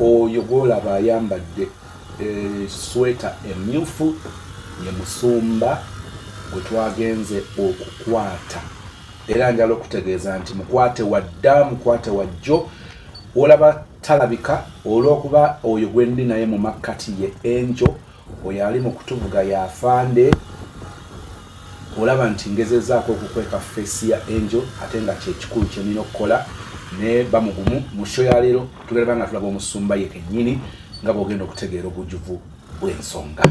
Oyo gwolaba ayambadde esweta emyufu ye musumba gwe twagenze okukwata, era njala okutegeeza nti mukwate wadda, mukwate wajjo, olaba talabika olw'okuba oyo gwendi naye mu makkati ye Angel, oyo ali mu kutuvuga y'afande. Olaba nti ngezezaako okukweka face ya Angel, ate nga kyekikulu kyenina okukola, naye bamugumu. Mu show ya leero tugenda banga tulaba omusumba ye kennyini nga bw'ogenda okutegeera obujjuvu bw'ensonga.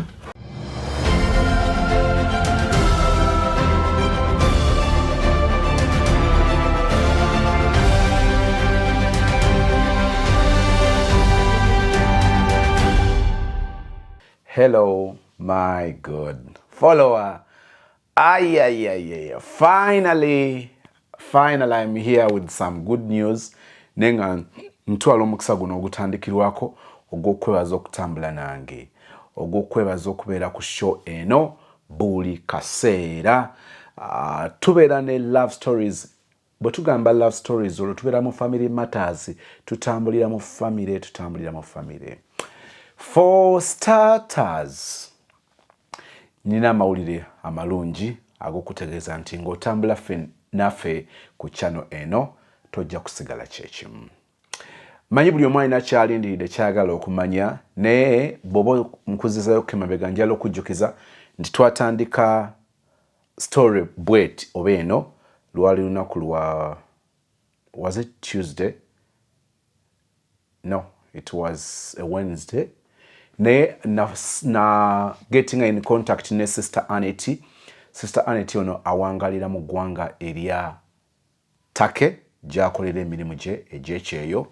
Hello, my good follower. Ay, ay, ay, ay. Finally, finally, I'm here with some good news. Nenga ntwala omukisa guno ogutandikirwako ogw'okwebaza okutambula nange, ogw'okwebaza okubeera ku show eno buli kaseera. Tubeera ne love stories. Bwe tugamba love stories, olwo tubeera mu family matters, tutambulira mu family, tutambulira mu family. For starters, nina amawulire amalungi ag'okutegeeza nti ng'otambula ffe naffe ku channel eno tojja kusigala kyekimu. Manyi buli omu alina kyalindiridde kyayagala okumanya, naye bw'oba nkuzizayo kemabega, njala okujjukiza nti twatandika story bwet oba eno lwali lunaku lwa, was it Tuesday? No, it was a Wednesday. Naye na getting in contact ne Sister Aneti. Sister Aneti ono awangalira mu ggwanga erya Turkey gy'akolera emirimu gye egy'ekyeyo.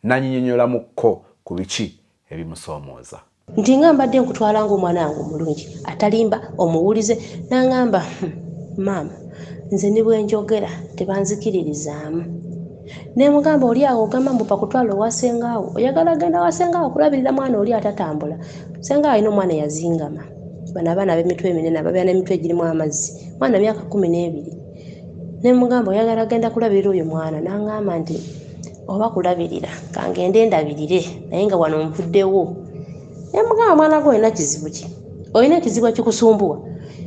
Nanyinyonyolamukko ku biki ebimusoomooza. Nti nga mbadde nkutwala ng'omwana wange omulungi atalimba omuwulize, n'angamba, maama nze ne bwe njogera tebanzikiririzaamu. Ne mugamba oli awo ogamba mbu bakutwala owa ssengaawo, oyagala genda wa ssengaawo kulabirira mwana oli atatambula. Ssengaawo alina omwana eyazingama, bano abaana ab'emitwe eminene ababeera n'emitwe egirimu amazzi, mwana myaka 12. Ne mugamba oyagala genda kulabirira oyo mwana, n'angamba nti oba kulabirira kangende ndabirire, naye nga wano nvuddewo. Ne mugamba mwana gwe olina kizibu ki? Olina ekizibu ekikusumbuwa?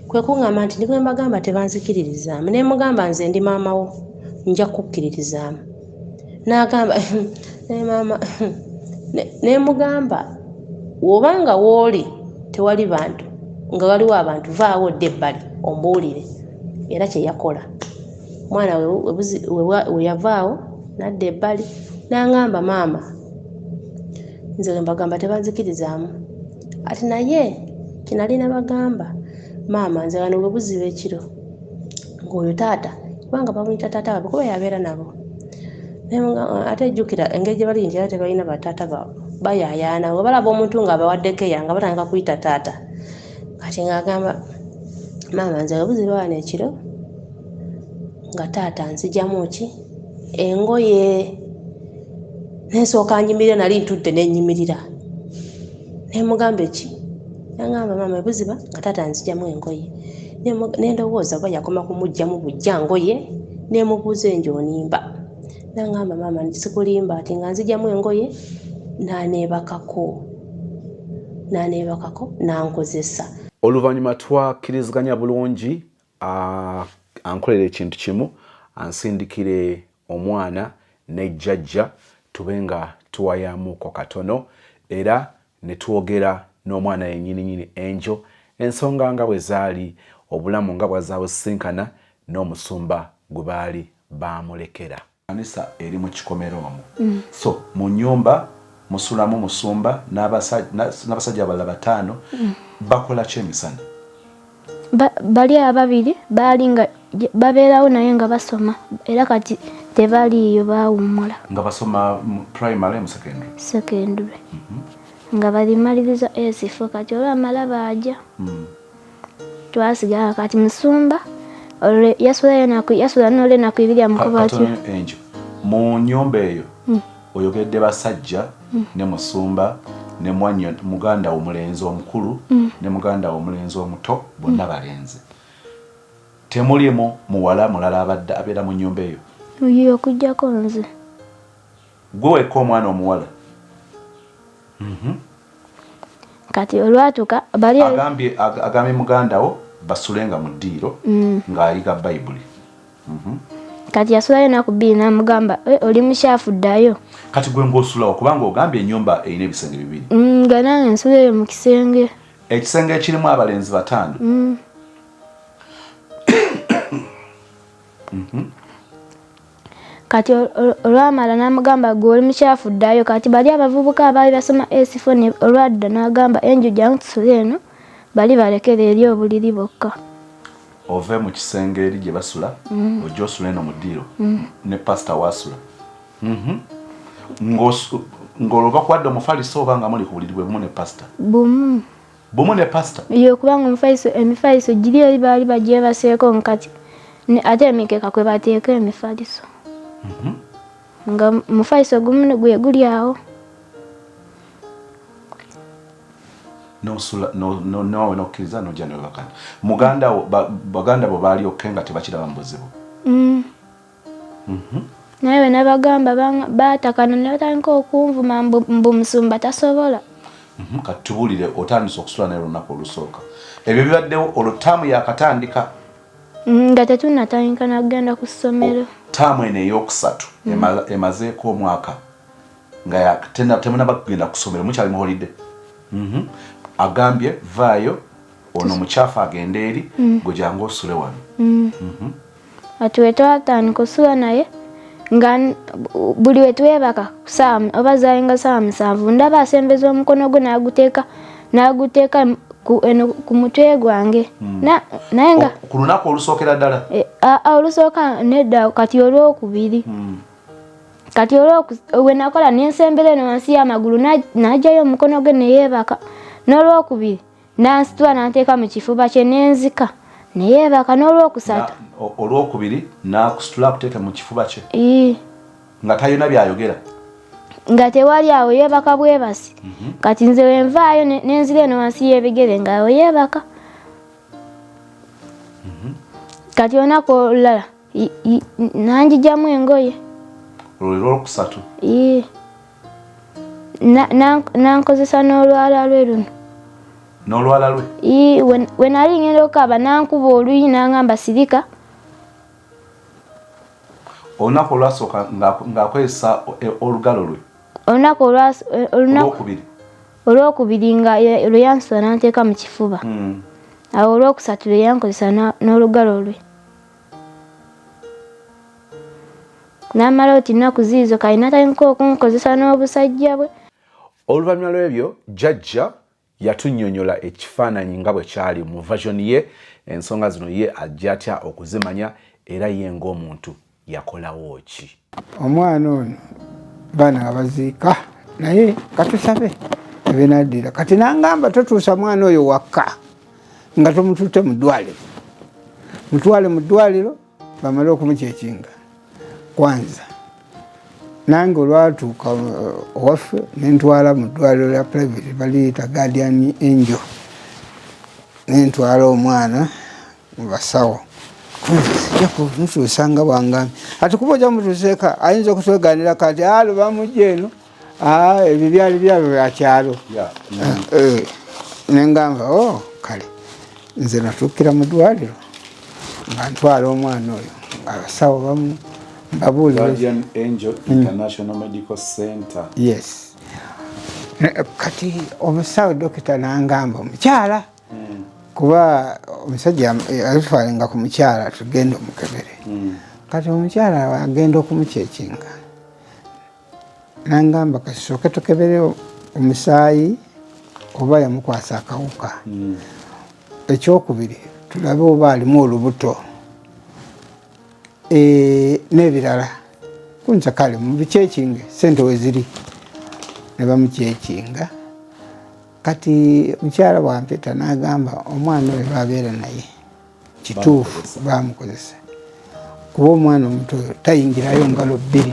Kwe kuŋŋamba nti ne bwe mbagamba tebanzikiririzaamu. Ne mugamba nze ndi maama wo, nja kukukkiririzaamu. N'agamba ne maama, ne mugamba bw'oba nga w'oli tewali bantu, nga waliwo abantu, vaawo odde ebbali ombuulire. Era kye yakola. Omwana we yavaawo n'adda ebbali n'angamba maama nze bwe mbagamba tebanzikirizaamu. Ati naye kye nali nabagamba maama nze wano bwe buziba ekiro ng'oyo taata, kubanga bamuyita taata waabwe kuba yabeera nabo. Ate jjukira engeri gye bali nti era tebalina bataata baabwe, bayaayaana bwe balaba omuntu ng'abawadde keya nga batandika kuyita taata. Kati ng'agamba maama nze bwe buziba wano ekiro nga taata nzijamu ki engoye, nensooka nyimirira, nali ntudde ne nnyimirira ne mugamba eki, n'angamba maama bwe buziba nga taata nzijamu engoye, ne ndowooza oba yakoma kumuggyamu buggya ngoye, ne mubuuza enjo onimba, n'angamba maama sikulimba, ati nga nzijamu engoye n'aneebakako, n'aneebakako n'ankozesa. Oluvannyuma twakkiriziganya bulungi, ankolera ekintu kimu, ansindikire omwana ne jjajja tube nga tuwayaamuko katono, era ne twogera n'omwana yennyininyini Angel ensonga nga bwe zaali, obulamu nga bw'azaabusisinkana n'omusumba gwe baali baamulekera. Kanisa eri mu kikomera omwo. So mu nnyumba musulamu musumba n'abasajja abalala 5, bakola ki emisana? Bali ababiri baali nga babeerawo naye nga basoma, era kati tebaliiyo, baawummula. Nga basoma primary mu secondary? Secondary. Nga balimaliriza S4, kati olwamala baaja. Twasigala kati musumba olwo yasulayo naku, yasula n'olwo ennaku 2 amukuba atyo. Katono Angel, mu nnyumba eyo oyogedde basajja ne musumba ne mwannyo, muganda wo omulenzi omukulu ne muganda wo omulenzi omuto, bonna balenzi. Temuliimu muwala mulala abadde abeera mu nnyumba eyo? Oyo okuggyako nze. Gwe wekka omwana omuwala? Kati olwatuka bali agambye muganda wo basulenga mu ddiiro ng'ayiga Bayibuli. Kati yasulayo enaku 2 n'amugamba, oli mukyafu ddayo. Kati gwe ng'osulawo kubanga ogambye ennyumba erina ebisenge 2. Nga nange nsulayo mu kisenge. Ekisenge ekirimu abalenzi 5. Kati olwamala n'amugamba gwe oli mukyafu ddayo. Kati bali abavubuka abaali basoma S4 olwadda n'agamba enju jangu tusule eno, bali balekere eri obuliri bokka. Ove mu kisenge eri gye basula, ojje osule eno mu ddiiro ne pasita waasula. Ng'olwo bakuwadde omufaliso oba nga muli ku buliri bwe bumu ne pasita? Bumu. Bumu ne pasita? Yo, kubanga emifaliso giri eri baali bagyebaseeko nkati ate emikeeka kwe bateeka emifaliso. Nga mufaliso gumu gwe guli awo. Nosula no nokkiriza n'ojja ne webakana. Muganda wo baganda bo baali okke nga tebakiraba mu buzibu? Naye bwe nabagamba baatakana ne batandika okunvuma mbu musumba tasobola. Kati tubuulire, otandise okusula naye olunaku olusooka. Ebyo bibaddewo olwo ttaamu yakatandika? Nga tetunnatandika nagenda ku ssomero. Ttaamu eno ey'okusatu emazeeko omwaka nga temunaba kugenda ku ssomero, mukyali mu holiday. Agambye vaayo ono mukyafu agende eri, gwe jangu osule wano. Ati we twatandika osula naye nga buli we twebaka oba zalinga ssaawa 7, ndaba asembeza omukono gwe n'aguteeka ku mutwe gwange. Naye nga Ku lunaku olusookera ddala? Olusooka nedda, kati olwokubiri. Kati we nakola n'ensembera eno wansi y'amagulu, n'aggyayo omukono gwe ne yeebaka. N'olwokubiri n'ansitula n'anteeka mu kifuba kye n'enzika ne yeebaka. N'olwokusatu Olwokubiri n'akusitula akuteeke mu kifuba kye? Nga talina by'ayogera? Nga tewali awo, yeebaka bwebasi. Kati nze we nvaayo n'enzira eno wansi y'ebigere nga awo yeebaka. Kati olunaku olulala nanjigyamu engoye. Olwo lwokusatu? Nankozesa n'olwala lwe luno. N'olwala lwe? We nali ngenda okukaaba nankuba oluyi n'angamba sirika. Olunaku olwasooka ng'akozesa olugalo lwe? Olunaku olwokubiri. Olwokubiri nga lwe yansitula n'anteeka mu kifuba. Awo olwokusatu lwe yankozesa n'olugalo lwe. N'amala oti nnaku ziizo kali n'atandika okunkozesa n'obusajja bwe. Oluvannyuma lw'ebyo jjajja yatunnyonnyola ekifaananyi nga bwe kyali mu version ye. Ensonga zino ye ajja atya okuzimanya, era ye ng'omuntu yakolawo ki? Omwana ono baana abaziika naye katusabe ebinaddira. Kati nangamba totuusa mwana oyo wakka nga tomututte mu ddwaliro, mutwale mu ddwaliro bamale okumukyekinga kwanza. Nange olwatuuka owaffe nentwala mu ddwaliro lya private baliyita Guardian Angel, nentwala omwana mu basawo. Sijja kumutuusa nga bwangambye, ati kuba ojja mutuusa eka ayinza okutweganira kati alo bamujja eno, ebyo byali byabwe bya kyalo. Nengamba o kale nze natuukira mu ddwaliro nga ntwala omwana oyo abasawo bamu mbabuulira. Guardian Angel International Medical Center. Yes. Kati omusawo dokita nangamba omukyala, kuba omusajja alitwalenga ku mukyala tugenda omukebere. Kati omukyala agenda okumukyekinga nangamba kasooke tukebere omusaayi oba yamukwasa akawuka. Ekyokubiri tulabe oba alimu olubuto n'ebirala. Kunza kale mubikyekinge sente weziri ne bamukyekinga. Kati mukyala bwampita n'agamba omwana oyo babeera naye kituufu bamukozesa, kuba omwana omuto tayingirayo ngalo 2,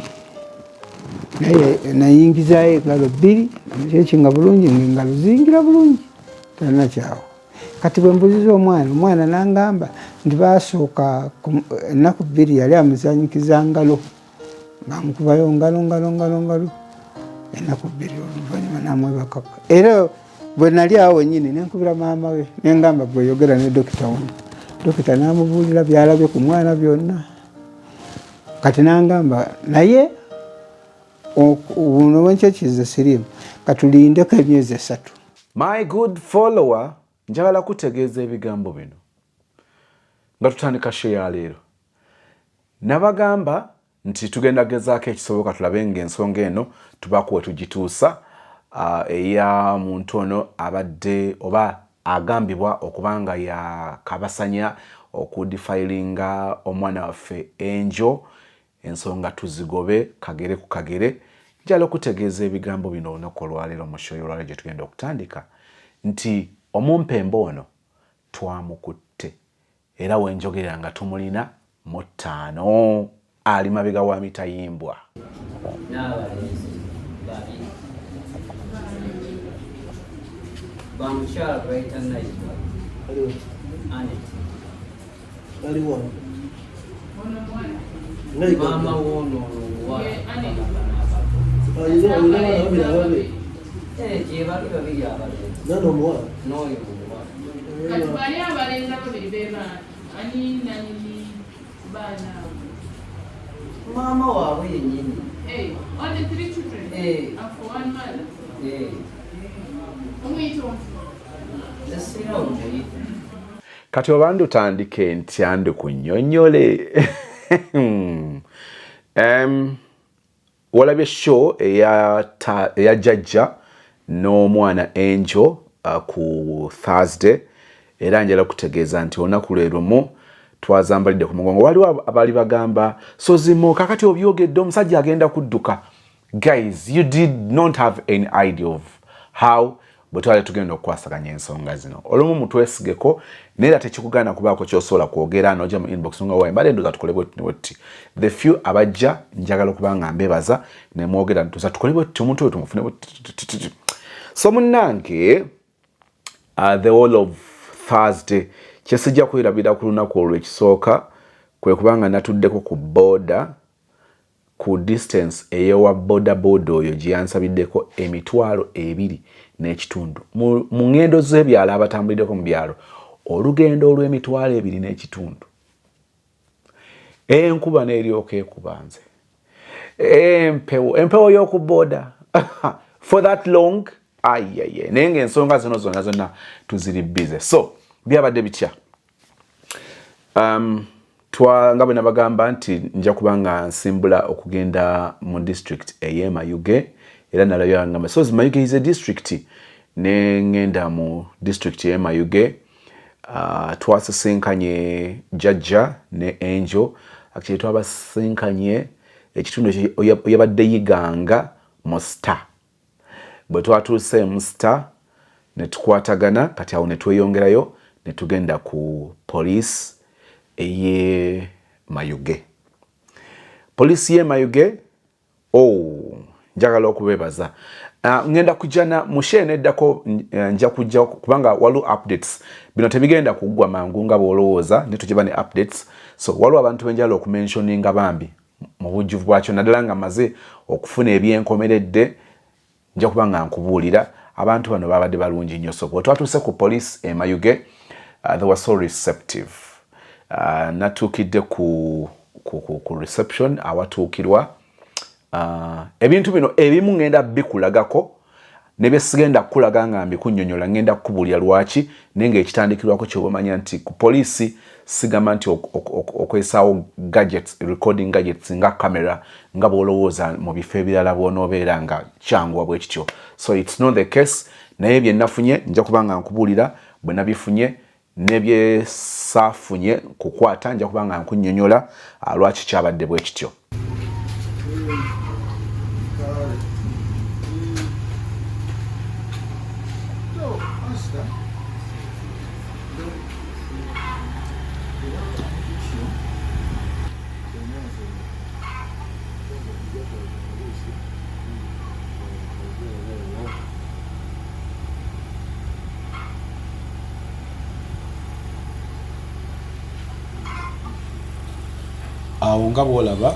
naye nayingizayo engalo 2 namukyekinga bulungi, ngaengalo ziyingira bulungi talina kyawo. Kati bwe mbuziza omwana, omwana n'angamba nti baasooka ennaku 2 yali amuzanyikiza ngalo. Bamukubayo ngalo ngalo ngalo ngalo ennaku 2 oluvannyuma namwebakako. Era bwe nali awo wennyini nenkubira maama we nengamba gwe yogera ne dokita wuno. Dokita n'amubuulira byalabye ku mwana byonna. Kati n'angamba naye buno bwenkyekize siriimu katulindeko emyezi 3. My good follower, njagala kutegeeza ebigambo bino nga tutandika show ya leero. Nabagamba nti tugenda gezaako ekisoboka tulabe ng'ensonga eno tubaako we tugituusa, eya muntu ono abadde oba agambibwa okuba nga yakabasanya okudifayiringa omwana waffe Angel. Ensonga tuzigobe kagere ku kagere. Njagala okutegeeza ebigambo bino olunaku olwaleero mu show y'olwaleero gye tugenda okutandika nti omumpembe ono twamukutte era wenjogerera nga tumulina mu 5 ali mabega wa mitayimbwa. N'abalenzi babiri bamukyala bayita Nayiga Anet maama woono omuwala gye bali babiri abalenzi n'oyo omuwala. Kati bali abalenzi ababiri be baana ani nanyini baana abo? Maama waabwe yennyini. All the 3 children are for one mother. Omuyita otya? Sirina omuyita. Kati oba ndutandike ntya ndikunnyonnyole? Walabye show eya jjajja n'omwana Angel ku Thursday, era njala kutegeeza nti olunaku lwe lumu twazambalidde ku mugongo. Waliwo abaali bagamba Sozimo kakati obyogedde omusajja agenda kudduka. Guys, you did not have any idea of how bwe twali tugenda okukwasaganya ensonga zino. Olumu mutwesigeko naye era tekikugaana kubaako ky'osobola kwogera n'ojja mu inbox nga wayi mbadde ndowooza tukole bwe tuti ne bwe tuti. The few abajja njagala okuba nga mbebaza ne mwogera ntuusa tukole bwe tuti omuntu oyo tumufune bwe tuti. So munnange, the whole of Thursday kye sijja kwerabira ku lunaku olwo ekisooka kwe kubanga natuddeko ku boda ku distance eyewa boda boda oyo gye yansabiddeko emitwalo 2.5 mu ngendo z'ebyalo abatambuliddeko mu byalo olugendo olw'emitwalo 2.5. Enkuba n'eryoka ekuba nze empewo y'oku boda for that long ayiaye, naye ng'ensonga zino zonna zonna tuziri busy. So byabadde bitya? Nga bwe nabagamba nti nja kuba nga nsimbula okugenda mu district ey'e Mayuge, era nalabye ngamba so Mayuge is a district, ne ngenda mu district ey'e Mayuge. Twasisinkanye jjajja ne Angel, actually twabasinkanye ekitundu yabadde Iganga mu Star. Bwe twatuuse mu Star ne tukwatagana, kati awo ne tweyongerayo ne tugenda ku police ey'e Mayuge. Poliisi y'e Mayuge, oh, njagala okubeebaza. Ngenda kujja mu share neddako, nja kujja kubanga waliwo updates. Bino tebigenda kuggwa mangu nga bw'olowooza, ne tukiba ne updates. So waliwo abantu benjala okumentioninga bambi mu bujjuvu bwakyo, naddala nga maze okufuna ebyenkomeredde nja kuba nga nkubuulira. Abantu bano babadde balungi nnyo. So bwe twatuuse ku police e Mayuge, they were so receptive. Natuukidde ku reception awatuukirwa. Ebintu bino ebimu ngenda bikulagako ne bye sigenda kukulaga nga mbikunnyonnyola, ngenda kukubuulira lwaki, naye ng'ekitandikirwako ky'obamanya nti ku poliisi sigamba nti okwesaawo gadgets, recording gadgets nga camera nga bw'olowooza mu bifo ebirala bw'onoobeera nga kyanguwa bwe kityo. So it's not the case, naye bye nafunye nja kuba nga nkubuulira bwe nabifunye ne bye saafunye kukwata nja kuba nga nkunnyonnyola lwaki kyabadde bwe kityo. Awo nga bw'olaba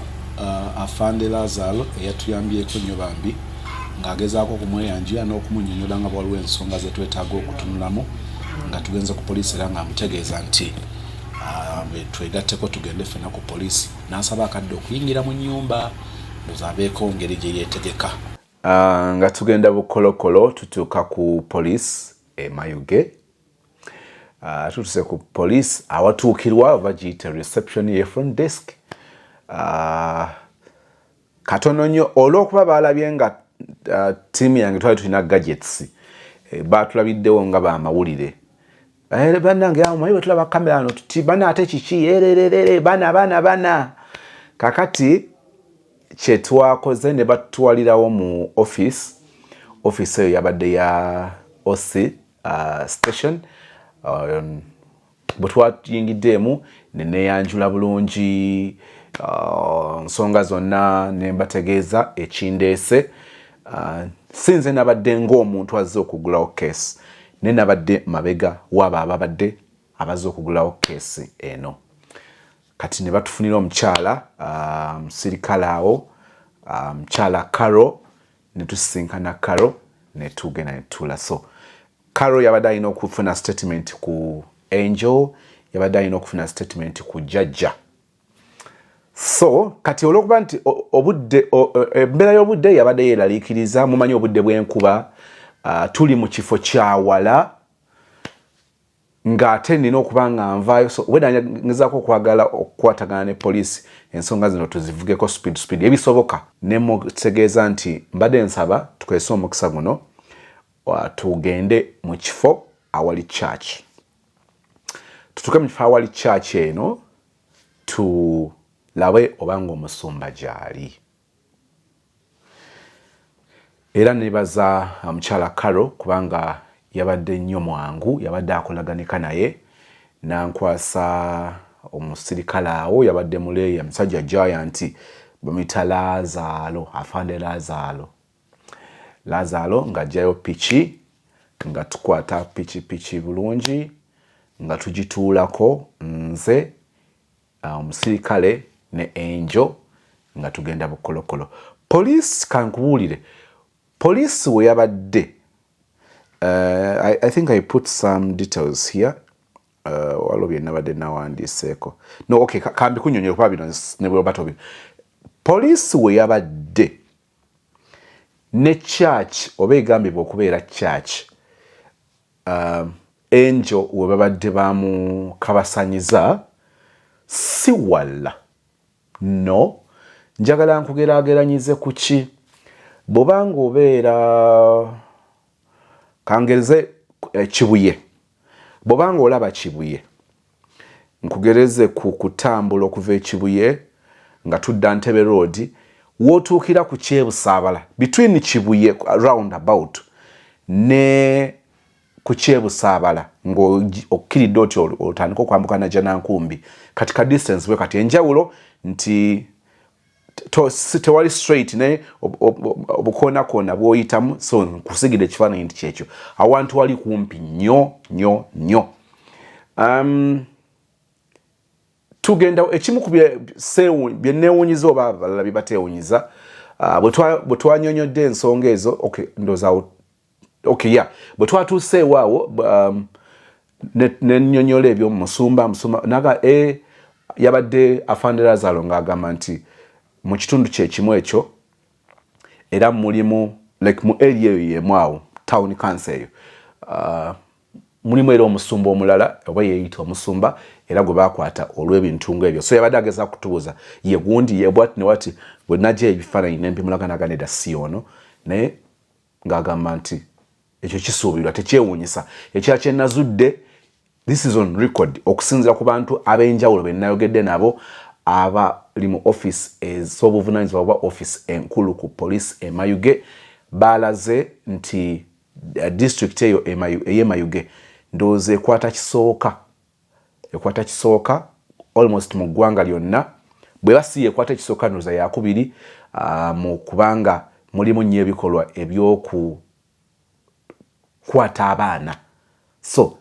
Afande Lazaro eyatuyambyeko nnyo bambi ng'agezaako okumweyanjula n'okumunyonyola nga waliwo ensonga ze twetaaga okutunulamu nga tugenze ku poliisi, era ng'amutegeeza nti twegatteko tugende ffenna ku poliisi, n'asaba akadde okuyingira mu nnyumba ndoza abeeko ngeri gye yeetegeka. Nga tugenda Bukolokolo, tutuuka ku poliisi e Mayuge. Tutuse ku poliisi awatuukirwa oba giyite reception ye front desk. Katono nnyo, olw'okuba baalabye nga ttiimu yange twali tulina gadgets, baatulabiddewo nga bamawulire. Bannange, awo bwe tulaba kamera no tuti bana ate kiki ererere bana bana bana. Kakati kyetwakoze ne batutwalirawo mu office. Office eyo yabadde ya OC station. Bwe twayingiddeemu ne neeyanjula bulungi nsonga zonna ne mbategeeza ekindeese. Si nze nabadde ng'omuntu azze okugulawo case, naye nabadde mabega waabo ababadde abazze okugulawo case eno. Kati ne batufunira omukyala musirikale awo, mukyala Caro, ne tusisinkana Caro ne tugenda ne tutuula. So Caro yabadde alina okufuna statement ku Angel, yabadde alina okufuna statement ku jjajja. So kati olwokuba nti obudde, embeera y'obudde yabadde yeeraliikiriza, mumanyi obudde bw'enkuba, tuli mu kifo kyawala ng'ate nina okuba nga nvaayo. So obwedda ngezaako okwagala okukwatagana ne poliisi ensonga zino tuzivugeko speed speed ebisoboka. Ne mutegeeza nti mbadde nsaba tukozese omukisa guno tugende mu kifo awali church, tutuuke mu kifo awali church eno tulabe obanga omusumba gy'ali. Era nebaza mukyala Caro kubanga yabadde nnyo mwangu, yabadde akolaganika naye nankwasa omusirikale awo. Yabadde muleeya, musajja giant, bamuyita Lazaalo, afande Lazaalo. Lazaalo ng'ajjayo piki, nga tukwata piki piki bulungi nga tugituulako, nze, omusirikale ne Angel, nga tugenda Bukolokolo. Poliisi, kankubuulire, poliisi we yabadde, I think I put some details here. Waliwo bye nabadde nawandiiseeko. No, okay, kambikunyonyole kuba bino ne bwe tobi. Poliisi we yabadde ne church oba egambibwa okubeera church Angel we babadde bamukabasanyiza si walla. No njagala nkugeraageranyize ku ki? Bw'obanga obeera, kangereze Kibuye, bw'obanga olaba Kibuye, nkugereze ku kutambula okuva ekibuye nga tudda Ntebe Road, wootuukira ku Kyebusaabala, between Kibuye round about ne ku Kyebusaabala, ng'okkiridde oti otandika okwambuka Najjanankumbi, kati ka distance bwe kati. Enjawulo nti tewali straight, naye obukoonakona bwoyitamu. So nkusigidde ekifaananyi nti kyekyo awantu wali kumpi nnyo nnyo nnyo. Tugenda ekimu ku bye neewunyiza oba abalala bye bateewunyiza, bwe twanyonyodde ensonga ezo, okay, ndowooza, okay, yeah, bwe twatuuseewo awo nenyonyola ebyo, musumba musumba naga e yabadde afande Lazaro ng'agamba nti mu kitundu kyekimu ekyo era mulimu, like mu area eyo yemu awo, town council eyo, mulimu era omusumba omulala oba yeeyita omusumba era gwe bakwata olw'ebintu ng'ebyo. So yabadde ageza kutubuuza ye gundi ye bwati ne wati. Bwe najja ebifaananyi ne mpimulaganaga, nedda, si ono, naye ng'agamba nti ekyo kisuubirwa, tekyewuunyisa. Ekirala kye nazudde, this is on record, okusinziira ku bantu ab'enjawulo be nayogedde nabo abali mu office ez'obuvunanyizibwa oba office enkulu ku police e Mayuge, balaze nti district eyo ey'e Mayuge ndowooza ekwata kisooka almost mu ggwanga lyonna. Bweba si ekwata ekisooka, ndowooza yakubiri mu kubanga mulimu nnyo ebikolwa ebyokukwata abaana. So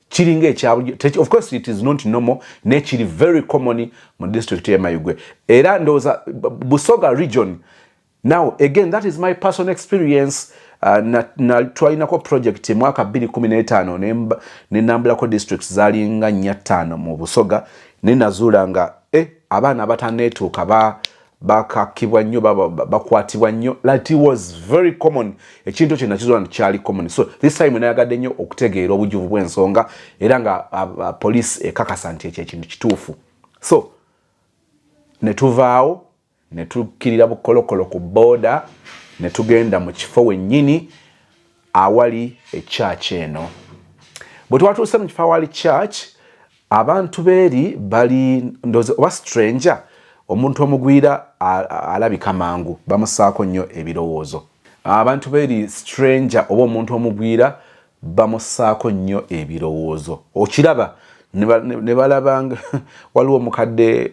Kiringa ekya, of course it is not normal, naye kiri very common mu district y'e Mayugwe, era ndowooza Busoga region. Now again, that is my personal experience. Na twalinako project mwaka 2015, nenambulako districts zalinga nnya, ttaano mu Busoga, nenazuula nga abaana abataneetuuka bakakibwa nnyo, bakwatibwa nnyo. Like, it was very common. Ekintu ekyo nakizuula nti kyali common. So this time nayagadde nnyo okutegeera obujuvu bw'ensonga, era nga police ekakasa nti ekyo ekintu kituufu. So ne tuvaawo, ne tukkirira bukolokolo ku booda, ne tugenda mu kifo wennyini awali ekyaki eno. Bwe twatuuse mu kifo awali church, abantu beeri bali ndowooza oba stranger, omuntu omugwira alabika mangu, bamusaako nnyo ebirowoozo. Abantu beeri stranger oba omuntu omugwira bamusaako nnyo ebirowoozo. Okiraba ne balabanga waliwo omukadde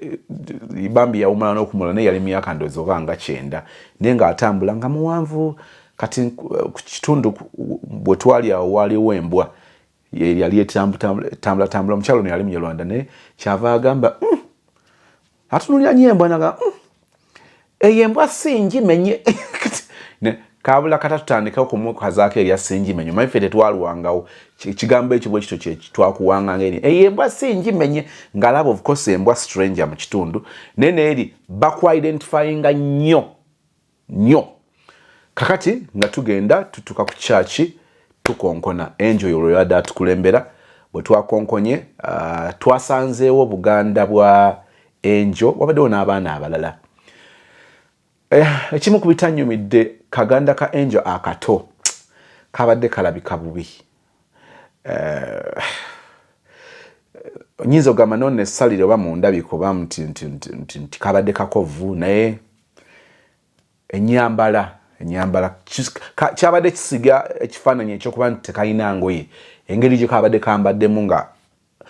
bambi yawumala n'okumula, naye yali myaka ndowooza oba nga 90, naye ng'atambula nga muwanvu. Kati ku kitundu bwe twali awo waaliwo embwa yali etambulatambula. Omukyalo ono yali Munyarwanda, naye kyava agamba, atunulira nnyo embwa naga, eyo embwa singimenye." Kabula kata tutandike okumukazaako erya singimenye. Omanyi ffe tetwalwangawo ekigambo ekyo bwe kityo kyetwakuwanga ngeri eyo embwa singimenye, ng'alaba of course embwa stranger mu kitundu, naye neeri bakwidentifyinga nnyo nnyo. Kakati nga tugenda tutuuka ku kyaki, tukonkona. Enjo olwo yabadde atukulembera. Bwe twakonkonye, twasanzeewo buganda bwa enjo, wabaddewo n'abaana abalala. Ekimu ku bitanyumidde, kaganda ka enjo akato kabadde kalabika bubi. Nyinza okugamba no nessalire oba mu ndabika oba nti kabadde kakovu, naye enyambala kyabadde kisiga ekifaananyi ekyokuba nti tekalina ngoye, engeri gye kabadde kambaddemu. Nga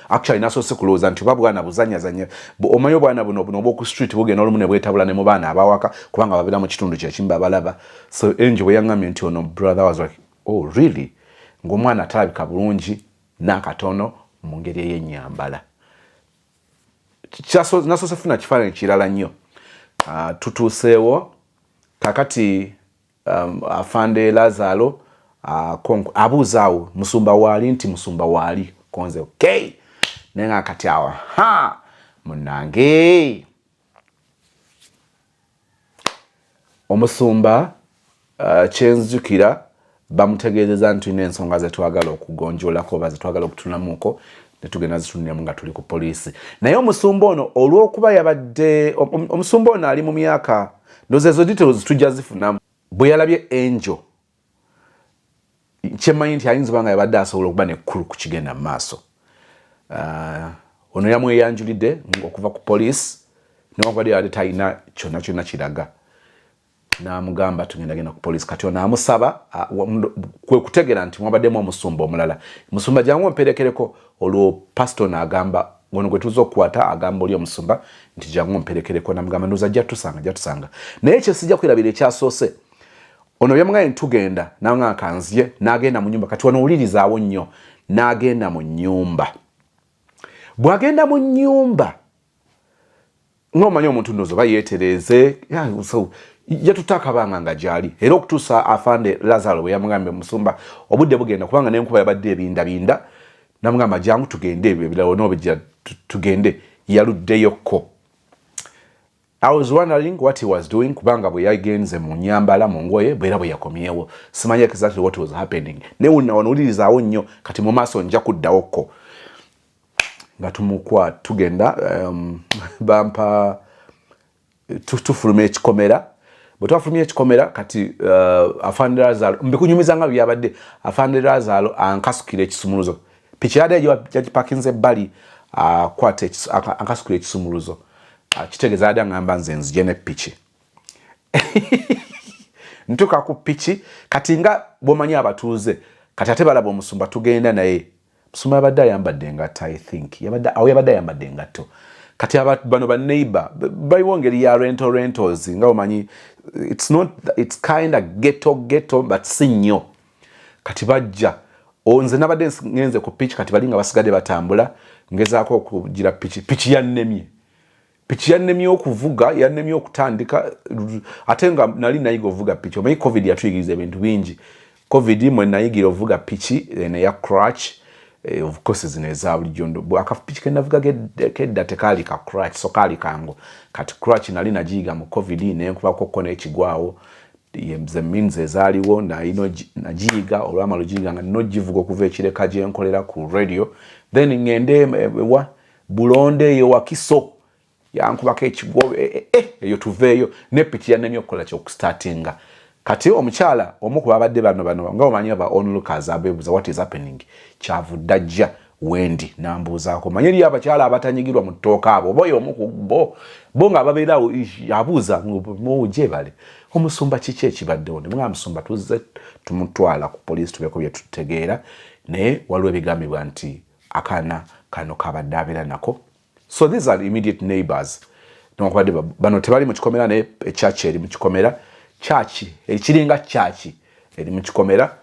actually nasoose kulowooza nti oba bwana buzanyazanya. Omanyi obwana buno obwoku street bugenda olumu ne bwetabula ne mu baana abawaka, kubanga babeera mu kitundu kyekimu, babalaba. So enjo bwe yaŋŋambye nti ono brother, was like, "Oh, really?" Ng'omwana atalabika bulungi n'akatono mu ngeri ey'ennyambala. Nasoose funa kifaananyi kirala nnyo. Tutuuseewo kakati, afande Lazaro abuuza awo musumba waali, nti musumba waali konze. Okay, naye nga kati awo ha munange omusumba, kyenzijukira bamutegeezeza nti tulina ensonga zetwagala okugonjolako oba zetwagala okutunamuko, netugenda zituniramu nga tuli ku poliisi. Naye omusumba ono olw'okuba yabadde omusumba ono ali mu myaka, ndowooza ezo details tujja zifunamu. Bwe yalabye enjo, kyemmanyi nti ayinza oba nga yabadde asobola okuba nekkulu ku kigenda mu maaso. Ono yamweyanjulidde okuva ku poliisi, newankubadde yabadde talina kyonna kyonna kiraga, n'amugamba tugenda genda ku poliisi. Kati ono amusaba, kwe kutegeera nti mwabaddemu omusumba omulala. "Musumba, jangu omperekereko." Olwo pasito n'agamba ono gwe tuza okukwata, agamba oli omusumba nti, "Jangu omperekereko." Namugamba, "Ndowooza ajja tusanga, ajja tusanga." Naye ekyo sijja kwerabira. Ekyasoose, ono byamugambye nti tugenda, nanga kanzije, n'agenda mu nyumba. Kati wano owulirizaawo nnyo. N'agenda mu nyumba. Bw'agenda mu nyumba, ng'omanyi omuntu ndowooza oba yeetereeze, so yatutte akabanga nga gyali, era okutuusa afande Lazaro bwe yamugambye, "Musumba, obudde bugenda," kubanga n'enkuba yabadde ebindabinda, namugamba, "Jangu tugende, ebyo ebirala onoobijja, tugende." Yaluddeyokko. I was wondering what he was doing, kubanga bwe yagenze mu nyambala mu ngoye bwera bwe yakomyewo, simanyi exactly what was happening. Naye wonna wano wulirizaawo nnyo. Kati mu maaso nja kuddawokko nga tumukwa tugenda, bampa tufuluma ekikomera. Bwe twafulumya ekikomera, kati afande Lazaro, mbikunyumiza nga byabadde, afande Lazaro ankasukira ekisumuluzo. Piki yadde yagipakinze ebbali, akwata ankasukira ekisumuluzo. Kitegeeza yadde aŋŋamba nze nzije ne piki. Ntuuka ku piki. Kati nga bw'omanyi abatuuze, kati ate balaba omusumba tugenda naye. Musumba yabadde ayambadde engatto, I think yabadde awo yabadde ayambadde engatto. Kati bano ba neighbor baliwo ngeri ya rentals, nga omanyi it's not, it's kind of ghetto ghetto, but si nnyo. Kati bajja Nze nabadde ngenze ku piki, kati bali nga basigadde batambula, ngezaako okugira piki, piki yannemye, piki yannemye okuvuga, yannemye okutandika, ate nga nali nayiga ovuga piki. Omanyi COVID yatuyigiriza ebintu bingi. COVID mwe nayigira ovuga piki eno eya crutch. Of course zino eza bulijjo, akapiki kenavuga kedda tekaali ka crutch, so kaali kangu. Kati crutch nali nagiyiga mu COVID, nenkubako n'ekigwawo, ze means ezaaliwo. Nagiyiga, olwamala ogiyiga nga nina ogivuga okuva ekireka gyenkolera ku radio, then ngende wa Bulonde eyo Wakiso. Yankubako ekigwo eyo, tuveeyo nepiki yannemye okukola kyokustartinga. Kati omukyala omu ku babadde bano nga omanyi aba onlookers abeebuuza what is happening, kyavudde ajja wendi nambuuzaako. Manye eriyo abakyala abatanyigirwa mu ttooka, abo oba oyo omu ku bo bo nga babeerawo abuuza gyebale, omusumba kiki ekibaddewo? Nemugamba, musumba tuzze tumutwala ku poliisi tubeeko bye tutegeera, naye waliwo ebigambibwa nti akaana kano kabadde abeera nako. So these are immediate neighbors, newankubadde bano tebali mu kikomera, naye ekyaki eri mu kikomera, kyaki ekiringa kyaki eri mu kikomera.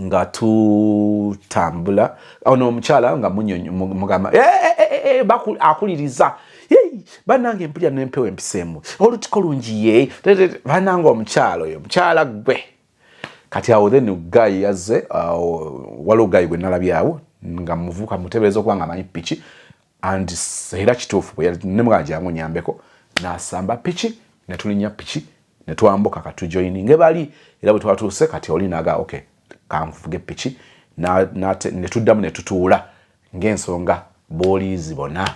Nga tutambula, ono omukyala nga mugamba eh, eh, akuliriza, bannange empulira nempewo empiseemu olutiko lungi ye bannange omukyala oyo omukyala gwe. Kati awo then guy yazze, waliwo guy gwe nalabyawo nga muvuka mutebereza okuba nga amanyi piki, and era kituufu nemugamba jangu nyambeko, nasamba piki netulinya piki netwambuka katujoininge bali. Era bwe twatuuse, kati oli naga, okay, kanvuge piki, netuddamu netutuula ng'ensonga booliizi bona.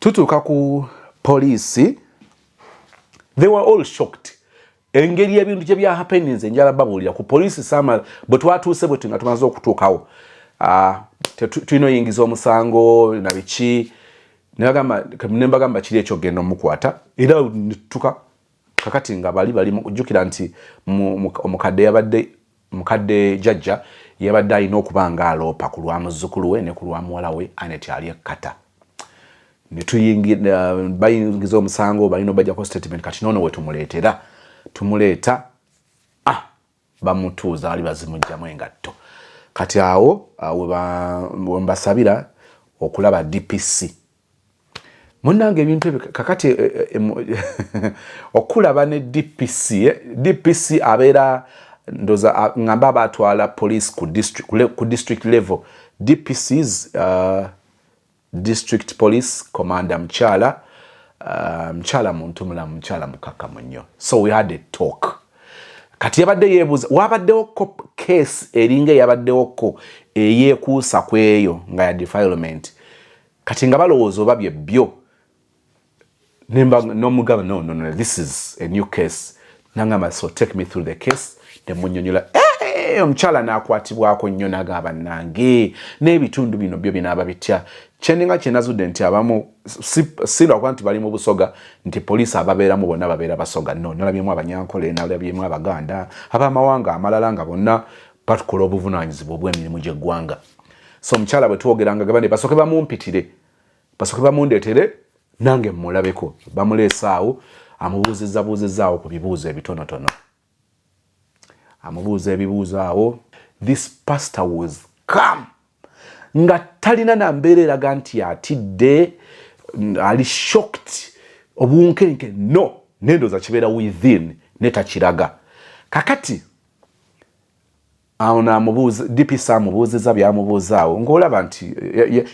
Tutuuka ku poliisi, they were all shocked engeri ebintu gye byahappeninze. Njala babuulira ku poliisi sama bwe twatuuse, bwe nga tumaze okutuukawo, tulina oyingiza omusango na biki, nembagamba kiri ekyo genda omukwata. Era netutuka kakati nga bali bali jjukira nti omukadde yabadde mukadde jjajja yabadde alina okuba nga aloopa ku lwa muzzukulu we ne ku lwa muwala we Anet ali ekkata. Bayingiza omusango, balina obajjako statement. Kati noono wetumuleetera, tumuleeta, ah, bamutuuza ali bazimugjamu engatto. Kati awo wembasabira okulaba DPC. Munange ebintu ebyo kakati okulaba ne DPC, DPC abeera ndoza ngamba abatwala police ku district level. DPCs, district police commander, mukyala, mukyala muntu mulamu, mukyala mukakamu nnyo. So we had a talk. Kati yabadde yeebuuza wabaddewoko case eringa eyabaddewoko eyeekuusa ku eyo nga ya defilement. Kati nga balowooza oba bye nomugamba, no, no, no, this is a new case. Nangamba, so take me through the case. Nemunyonyola. Eh, omukyala n'akwatibwako nnyo, nagamba, nange n'ebitundu bino byo binaaba bitya? Kyeninga kyenazudde nti abamu si lwakuba nti bali mu Busoga nti poliisi ababeeramu bonna babeera Basoga. No, nalabyemu Abanyankole, nalabyemu Abaganda, abamawanga amalala nga bonna batukola obuvunaanyizibwa obw'emirimu gy'eggwanga. So omukyala bwe twogeranga gaba ne basooke bamumpitire, basooke bamundeetere nange mmulabeko. Bamuleese awo, amubuuzizza buuzizza ku bibuuzo ebitonotono, amubuuza ebibuuzo awo. This pastor was calm, nga talina na mbeera eraga nti atidde, ali shocked, obunkenke, no. Nendooza kibeera within netakiraga. Kakati awo namubuuza, DPC amubuuziza byamubuuza awo, ng'olaba nti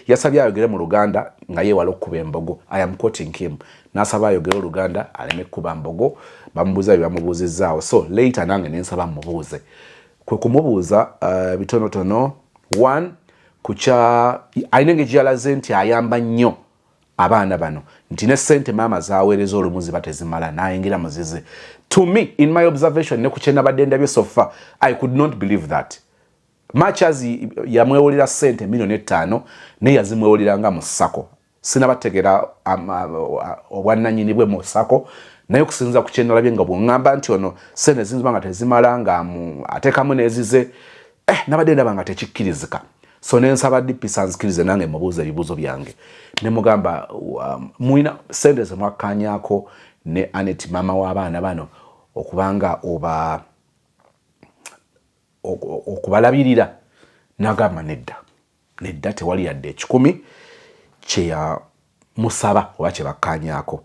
yasabye ayogere mu Luganda nga yeewala okukuba embogo. I am quoting him, n'asaba ayogere Oluganda aleme kukuba mbogo. Bamubuuza bye bamubuuzizaawo. So later nange nensaba mubuuze. Kwe kumubuuza bitonotono. One, kukya alina engeri gyeyalaze nti ayamba nnyo abaana bano, nti ne ssente maama zaweereza olumu ziba tezimala, nayingira muzize. To me, in my observation ne ku kyenabadde ndabye so far, I could not believe that. Much as yamwewolera ssente 5 million, naye yazimwewolera mu SACCO. Sinabategera obwannanyini bwe mu SACCO, naye okusinza ku kyenalabye nga bweŋŋamba nti ono ssente zinziba nga tezimala nga ateekamu n'ezize, nabadde ndaba nga tekikkirizika. So nensaba DPC anzikirize nange mubuuza ebibuuzo byange. Nemugamba, mulina sente zemwakkanyako ne Anet, maama w'abaana bano, okubanga oba Okubalabirira. Nagamba nedda, nedda, tewali yadde 100 kyeyamusaba oba kyebakkanyaako.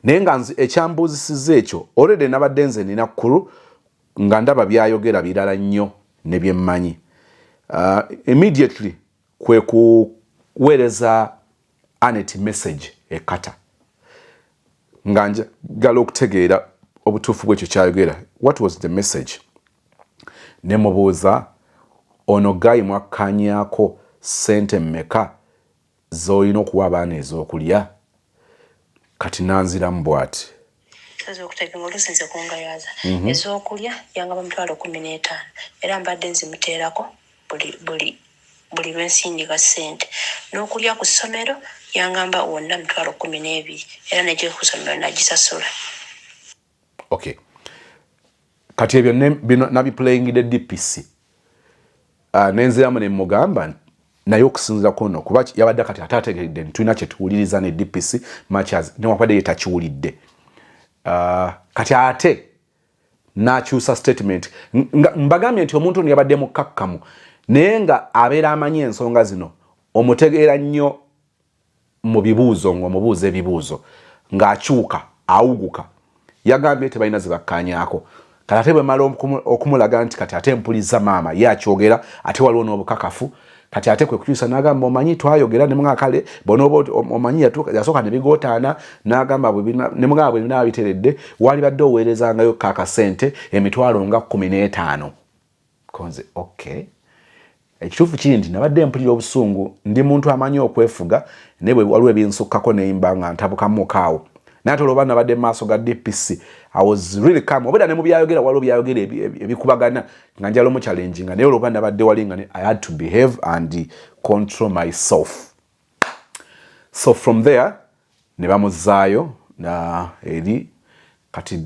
Naye nga ekyambuuzisizza ekyo, already nabadde nze nina kkulu nga ndaba byayogera birala nnyo ne byemmanyi. Immediately kwe kuweereza Anet message ekata nga njagala okutegeera obutuufu bwekyo kyayogera. What was the message? Ne mubuuza, ono guy mwakkanyaako ssente mmeka z'olina okuwa abaana ez'okulya? Kati nanziramu bw'ati. Ez'okutegenga oluusi nze kungayaza. Ez'okulya yangamba 15000, era mbadde nzimuteerako buli lwensindika ssente. N'okulya ku ssomero yangamba wonna 12000, era negye ku ssomero nagisasula. Okay, kati ebyo bino nabiplayingidde DPC. Nenziramu ne mugamba naye okusinziira kuno, kuba yabadde kati ate ategeredde nti tulina kyetuwuliriza ne DPC much as newankubadde ye takiwulidde. Kati ate n'akyusa statement. Mbagambye nti omuntu ono yabadde mukkakkamu, naye nga abeera amanyi ensonga zino, omutegeera nnyo mu bibuuzo, ng'omubuuza ebibuuzo ng'akyuka awuguka. Yagambye tebalina zebakkaanyaako. Kati ate bwe mala okumulaga nti kati ate mpuliza maama ye akyogera, ate waliwo n'obukakafu, kati ate kwe kukyusa n'agamba, omanyi twayogera ne mugamba kale bonooba omanyi yasooka ne bigootaana, n'agamba ne mugamba bwe binaaba biteredde waalibadde oweerezangayo ko akasente emitwalo nga 15. Konze okay, ekituufu kiri nti nabadde mpulira obusungu. Ndi muntu amanyi okwefuga, naye bwe waliwo ebinsukkako neyimba nga ntabukamuko awo. Naye ate olwoba nabadde mu maaso ga DPC, I was really calm. Obeera ne mu byayogera waliwo byayogera ebikubagana nga njala omuchallenginga, naye olwoba nabadde wali nga I had to behave and control myself. So from there ne bamuzaayo na eri. Kati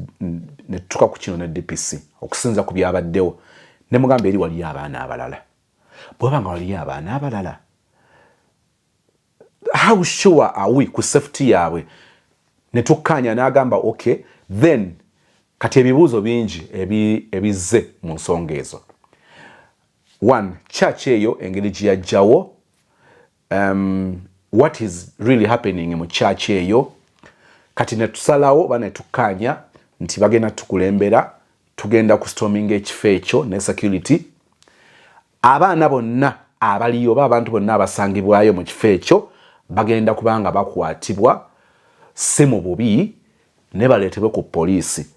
ne tutuuka ku kino ne DPC, okusinza ku byabaddewo, ne mugamba eri waliyo abaana abalala. Bweba nga waliyo abaana abalala, how sure are we ku safety yaabwe? Ne tukkaanya, n'agamba okay. Then kati ebibuuzo bingi ebizze mu nsonga ezo. One, church eyo engeri gye yajjawo, what is really happening mu church eyo? Kati ne tusalawo oba ne tukkaanya nti bagenda tukulembera, tugenda ku storming ekifo ekyo ne security. Abaana bonna abaliyo oba abantu bonna abasangibwayo mu kifo ekyo bagenda kubanga bakwatibwa, si mu bubi, ne baleetebwe ku poliisi.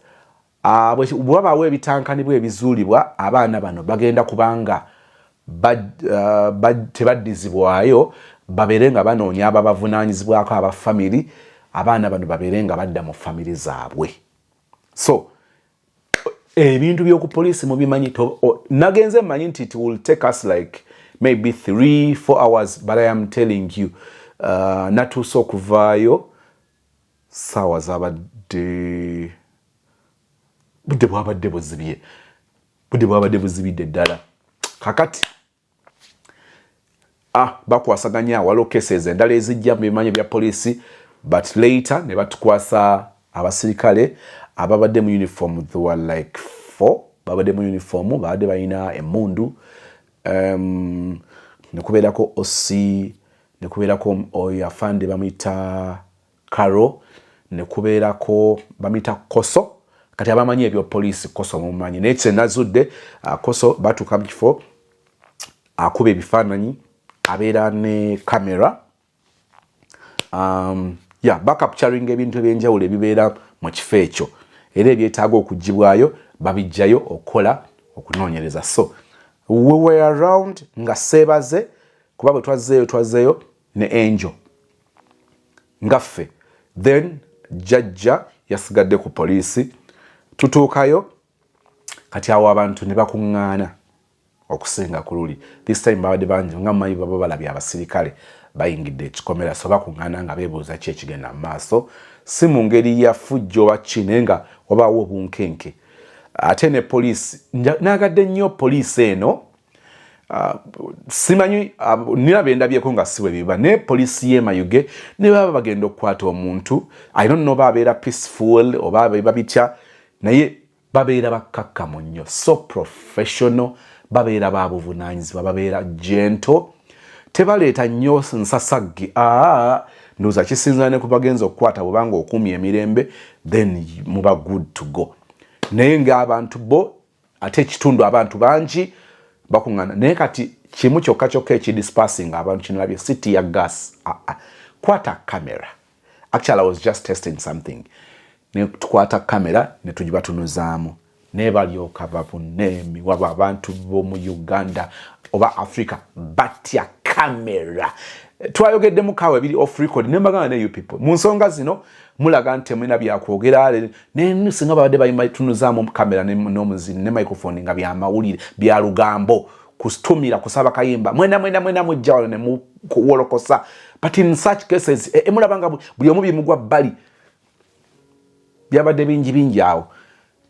Bwe wabaawo ebitankanibwa ebizuulibwa, abaana bano bagenda kubanga tebaddizibwayo, babeere nga banoonya ababavunaanyizibwako aba family. Abaana bano babeere nga badda mu family zaabwe. So ebintu by'oku poliisi mubimanyi. Nagenze mmanyi nti it will take us like maybe 3-4 hours, but I am telling you, natuuse okuvaayo saawa zabadde budde bwabadde buzibye, budde bwabadde buzibidde ddala. Kakati bakwasaganya, waliwo cases endala ezijja mu bimanyi bya poliisi, but later ne batukwasa abasirikale ababadde mu uniform. They were like four, babadde mu uniform, babadde balina emundu. Nekubeerako OC, nekubeerako oyo afande bamuyita Caro, nekubeerako bamuyita Koso. Kati abamanyi ebyopoliisi, Koso mumanyi. Naye kyenazudde, Koso batuuka mu kifo akuba ebifaananyi, abeera ne kamera, ya bacapturing ebintu ebyenjawulo ebibeera mu kifo ekyo, era ebyetaaga okugibwayo babijjayo okukola okunoonyereza. So we were around nga seebaze, kuba bwe twazzeeyo, twazzeeyo ne Angel nga ffe, then jjajja yasigadde ku poliisi. Tutuukayo kati awo abantu ne bakuŋŋaana okusinga ku luli. This time babadde bangi, nga mumanyi baba balabye abasirikale bayingidde ekikomera, so bakuŋŋaana nga beebuuza ki ekigenda mu maaso, si mu ngeri ya fujjo oba ki, naye nga wabaawo obunkenke. Ate ne poliisi, naagadde nnyo poliisi eno. Simanyi, nina bendabyeko nga si bwe biba, naye poliisi y'e Mayuge ne baba bagenda okukwata omuntu, I don't know oba abeera peaceful oba biba bitya, naye Babeera bakkakkamu nnyo, so professional, babeera ba buvunaanyizibwa, babeera gentle, tebaleeta nnyo nsasagge. Aa, ndowooza kisinzira ne ku bagenza okukwata. Bwobanga okuumya emirembe, then muba good to go. Naye ng'abantu bo ate ekitundu abantu bangi bakuŋŋaana, naye kati kimu kyokka kyokka ekidispersing abantu kinalabye si tear gas. Aa, kwata camera. Actually, I was just testing something, ne tukwata kamera ne tugibatunuzaamu, naye balyoka babuna emiwabo. Abantu b'omu Uganda oba Africa batya kamera. Twayogeddemu kawa ebiri off record, ne mbagamba ne you people mu nsonga zino mulaga nti temulina byakwogera, naye singa babadde batunuzaamu kamera n'omuzini ne microphone nga byamawulire bya lugambo, kusitumira kusaba kayimba, mwena mwena mwena mujja wano ne muwolokosa. But in such cases, emulaba nga buli omu bimugwa bbali, byabadde bingi bingi awo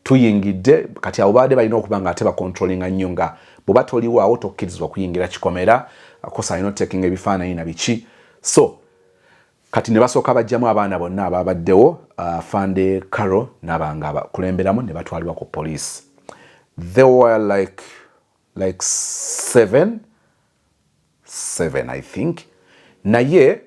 tuyingidde. Kati awo babadde balina okuba nga ate bacontrollinga nnyo, nga bw'oba toliwaawo tokkirizibwa kuyingira kikomera, kosa alina otakinga ebifaananyi na biki. So kati ne basooka bajjamu abaana bonna ababaddewo, Fande Caro nabanga abakulemberamu, ne batwalibwa ku police. They were like seven seven, I think, naye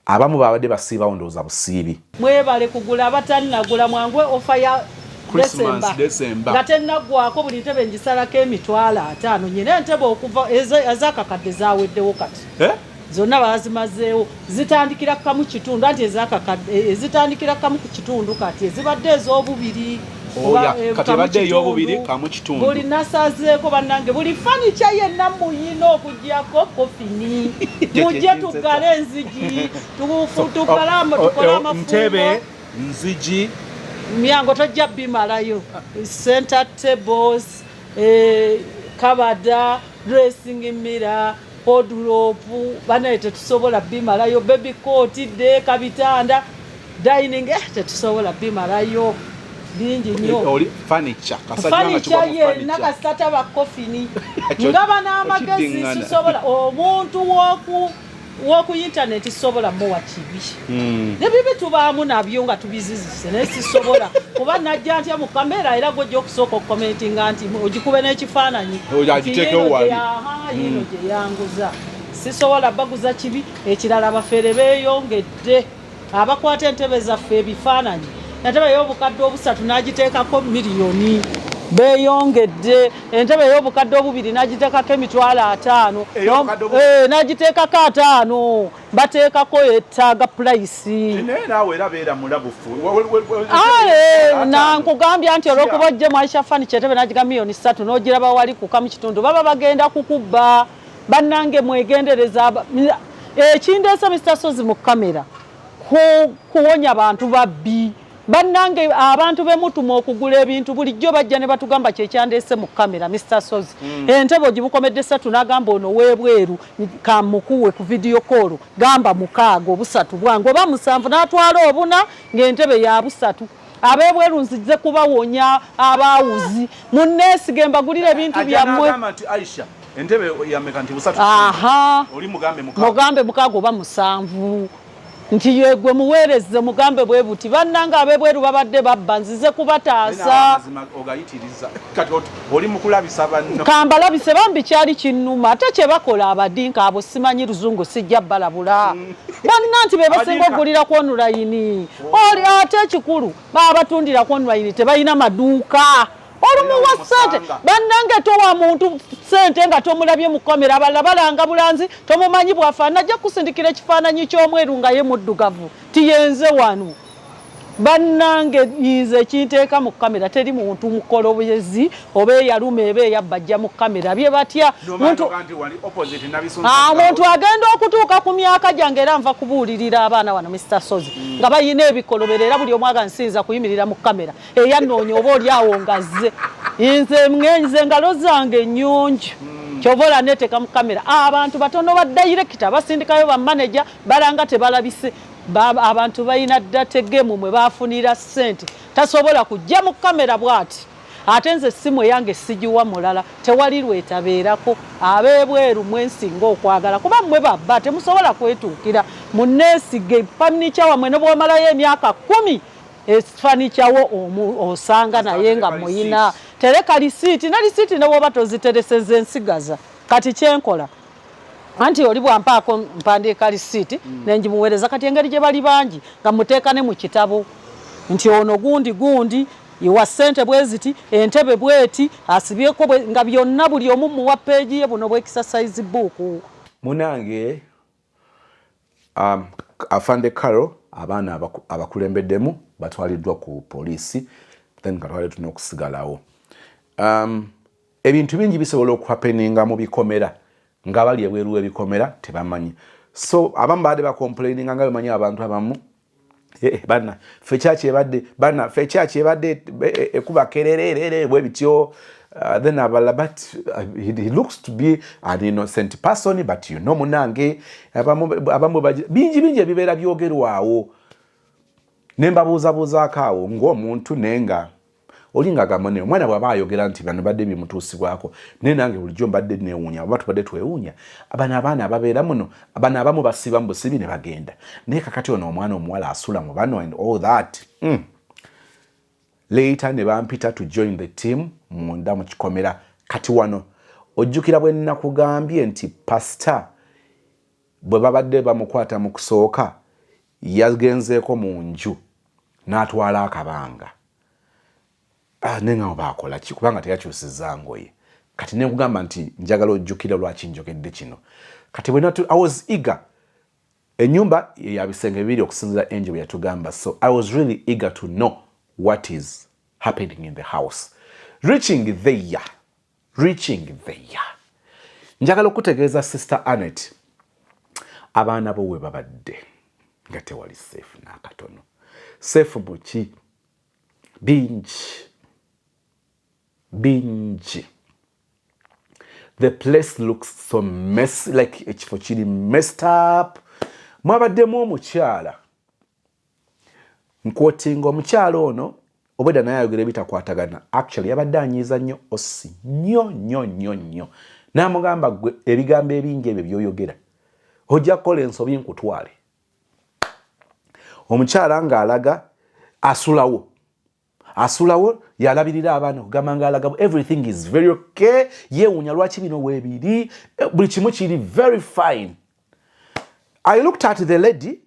abamu babadde basiibawo, ndowooza busiibi. Mwebale kugula, abatannagula mwangu, offer ya Christmas, December. Nga tennaggwako. Buli ntebe ngisalako 50,000. Nyina entebe okuva ezakakadde zaweddewo kati. Eh? Zonna bazimazeewo. Zitandikira kamu kitundu, anti ezakakadde ezitandikira kamu ku kitundu, kati ezibadde ez'obubiri. Oh, Oba, yeah. Kati kamu ebadde ey'obubiri, kitundu. kamu kitundu. Buli nasazeeko bannange, buli furniture yenna muyina okugyako coffin, mujje tuggale enzigi, tuggale tukole amafumbo. Ntebe, nzigi. Myango tojja bimalayo, center tables, kabada, dressing mirror, wardrobe, banaye tetusobola bimalayo, baby cot, deeka, bitanda, dining, tetusobola bimalayo, bingi nnyo. Oli furniture kasajja nga Furniture kigwa mu yenna furniture. Kasita taba coffin, ngaba n'amagezi. Okiddiŋŋana. Sisobola omuntu woku internet, sisobola muwa kibi. Nebibi tubaamu nabyo nga tubizizise, naye sisobola kuba najja ntya mu kamera, era gwojja okusooka okucommentinga nti ogikube n'ekifaananyi Oyo nti agiteekewo yiino wali. aha, yiino gye yanguza, sisobola baguza kibi. Ekirala, abafeere beeyongedde, abakwata entebe zaffe ebifaananyi, entebe ey'obukadde 3 n'agiteekako miliyoni. Beeyongedde, entebe ey'obukadde 2 n'agiteekako 50,000. Ey'obukadde 2? N'agiteekako 50, bateekako etaaga price. Naye naawe era beera mulabufu. Nankugambya nti olwokuba ojje mu Aisha Furniture, entebe nagiga miliyoni 3, n'ogiraba wali kukamu kitundu, baba bagenda kukubba. Bannange mwegendereza. Ekindeese Mr Sozi mu kamera kuwonya bantu babbi. Bannange, abantu bemutuma okugula ebintu bulijjo bajja ne batugamba, kyekyandeese mu kamera, Mr Sozi, entebe ogibukomedde 3, n'agamba ono weebweru kamukuwe ku video call, gamba 6, 3 bwange oba 7, n'atwala 4 ng'entebe ya 3. Ab'ebweru nzize kubawonya abaawuzi, munneesige mbagulire ebintu byammwe. Agamba nti Aisha, entebe yameka? Nti 3. Aha. Oli mugambe 6. Mugambe 6 oba 7, nti yegwe muweereze, mugambe bwe buti. Bannange ab'ebweru babadde babba, nzize kubataasa. Amazima ogayitiriza, kati oli mukulabisa banno. Kambalabise bambi, kyali kinnuma. Ate kye bakola abadinka abo, simanyi luzungu, sijja balabula banna nti be basinga Abadinka. okugulira ku online. Oli ate ekikulu, babatundira ku online, tebalina maduuka. Olumuwa Era ssente. omusanga. Bannange, towa muntu ssente nga tomulabye mu kamera. Abalala balanga bulanzi, tomumanyi bwafaanana. Ajja kusindikira ekifaananyi ky'omweru nga ye muddugavu, tiyenze wano. Bannange, nze ekinteeka mu kamera, teri muntu mukolobezi oba eyaluma eba eyabba ajja mu kamera bye batya. Muntu nti wali opposite nabisunsa. Omuntu agenda okutuuka ku myaka gyange, era nva kubuulirira abaana wano, Mr Sozi, nga bayina ebikolobero, era buli omu aga nsinza kuyimirira mu kamera eyannoonya oba oli awo nga zze. Nze nze engalo zange nnyonjo, kyova ola neteeka mu kamera. Abantu batono, ba director basindikayo, ba manager balanga tebalabise. Abantu balina dategemu mwe bafunira ssente, tasobola kujja mu kamera bw'ati. Ate nze essimu eyange sigiwa mulala, tewali lwetabeerako. Ab'ebweru mwensinga okwagala, kuba mmwe babba temusobola kwetuukira. Munneesige furniture wammwe, ne bw'omalayo emyaka 10. Esifanikyawo osanga naye nga muyina tereka lisiiti, ne lisiiti ne bwoba tozitereseza ensigaza. Kati kyenkola anti oli bwampaako mpandiika lisiiti nengimuweereza. Kati engeri gye bali bangi nga muteeka ne mu kitabo nti ono gundi gundi iwa ssente bwe ziti, entebe bweti asibyeko nga byonna buli omu muwa peegi ye, buno bwe exercise book. Munange, Afande Caro, abaana abakulembeddemu batwaliddwa ku poliisi, then katwale tulina okusigalawo. Ebintu bingi bisobola okuhappeninga mu bikomera nga bali ebweru w'ebikomera tebamanyi. So abamu baadde bacomplaininga nga bemanyi abantu abamu, "Eh, bana ffe kyaki ebadde, bana ffe kyaki ebadde ekuba kerererere bwe bityo." Then abalala, but he looks to be an innocent person, but you know, munange, abamu bingi bingi ebibeera byogerwawo ne mbabuuzabuuzaako awo ng'omuntu, naye nga oli nga agamba naye omwana bw'aba ayogera nti bano badde bimutuusibwako, naye nange bulijjo mbadde neewuunya, oba tubadde twewuunya bano abaana ababeera muno, bano abamu basiba mu busibi ne bagenda, naye kakati ono omwana omuwala asula mu bano and all that. Later ne bampita to join the team munda mu kikomera. Kati wano ojjukira bwe nnakugambye nti pasita bwe babadde bamukwata mu kusooka yagenzeeko mu nju n'atwala akabanga. Ah, naye nga baakola ki kubanga teyakyusizza ngoye? Kati nekugamba nti njagala ojjukira lwaki njogedde kino. Kati bwe I was eager, ennyumba ya bisenge bibiri okusinzira Angel bwe yatugamba, so I was really eager to know what is happening in the house. Reaching there, njagala okutegeeza Sister Anet, abaana bo we babadde nga tewali safe n'akatono. Safe muki? Bingi bingi. The place looks so messy, like ekifo kiri messed up. Mwabaddemu omukyala, nquotinga omukyala ono, obwedda naye ayogera ebitakwatagana. Actually yabadde anyiiza nnyo osi nnyo nnyo nnyo nnyo, n'amugamba, "Gwe ebigambo ebingi ebyo by'oyogera ojja kukola ensobi nkutwale." Omukyala ng'alaga asulawo, asulawo yalabirira abaana, okugamba ngaalaga everything is very okay. Yeewuunya lwaki bino weebiri, buli kimu kiri very fine. I looked at the lady,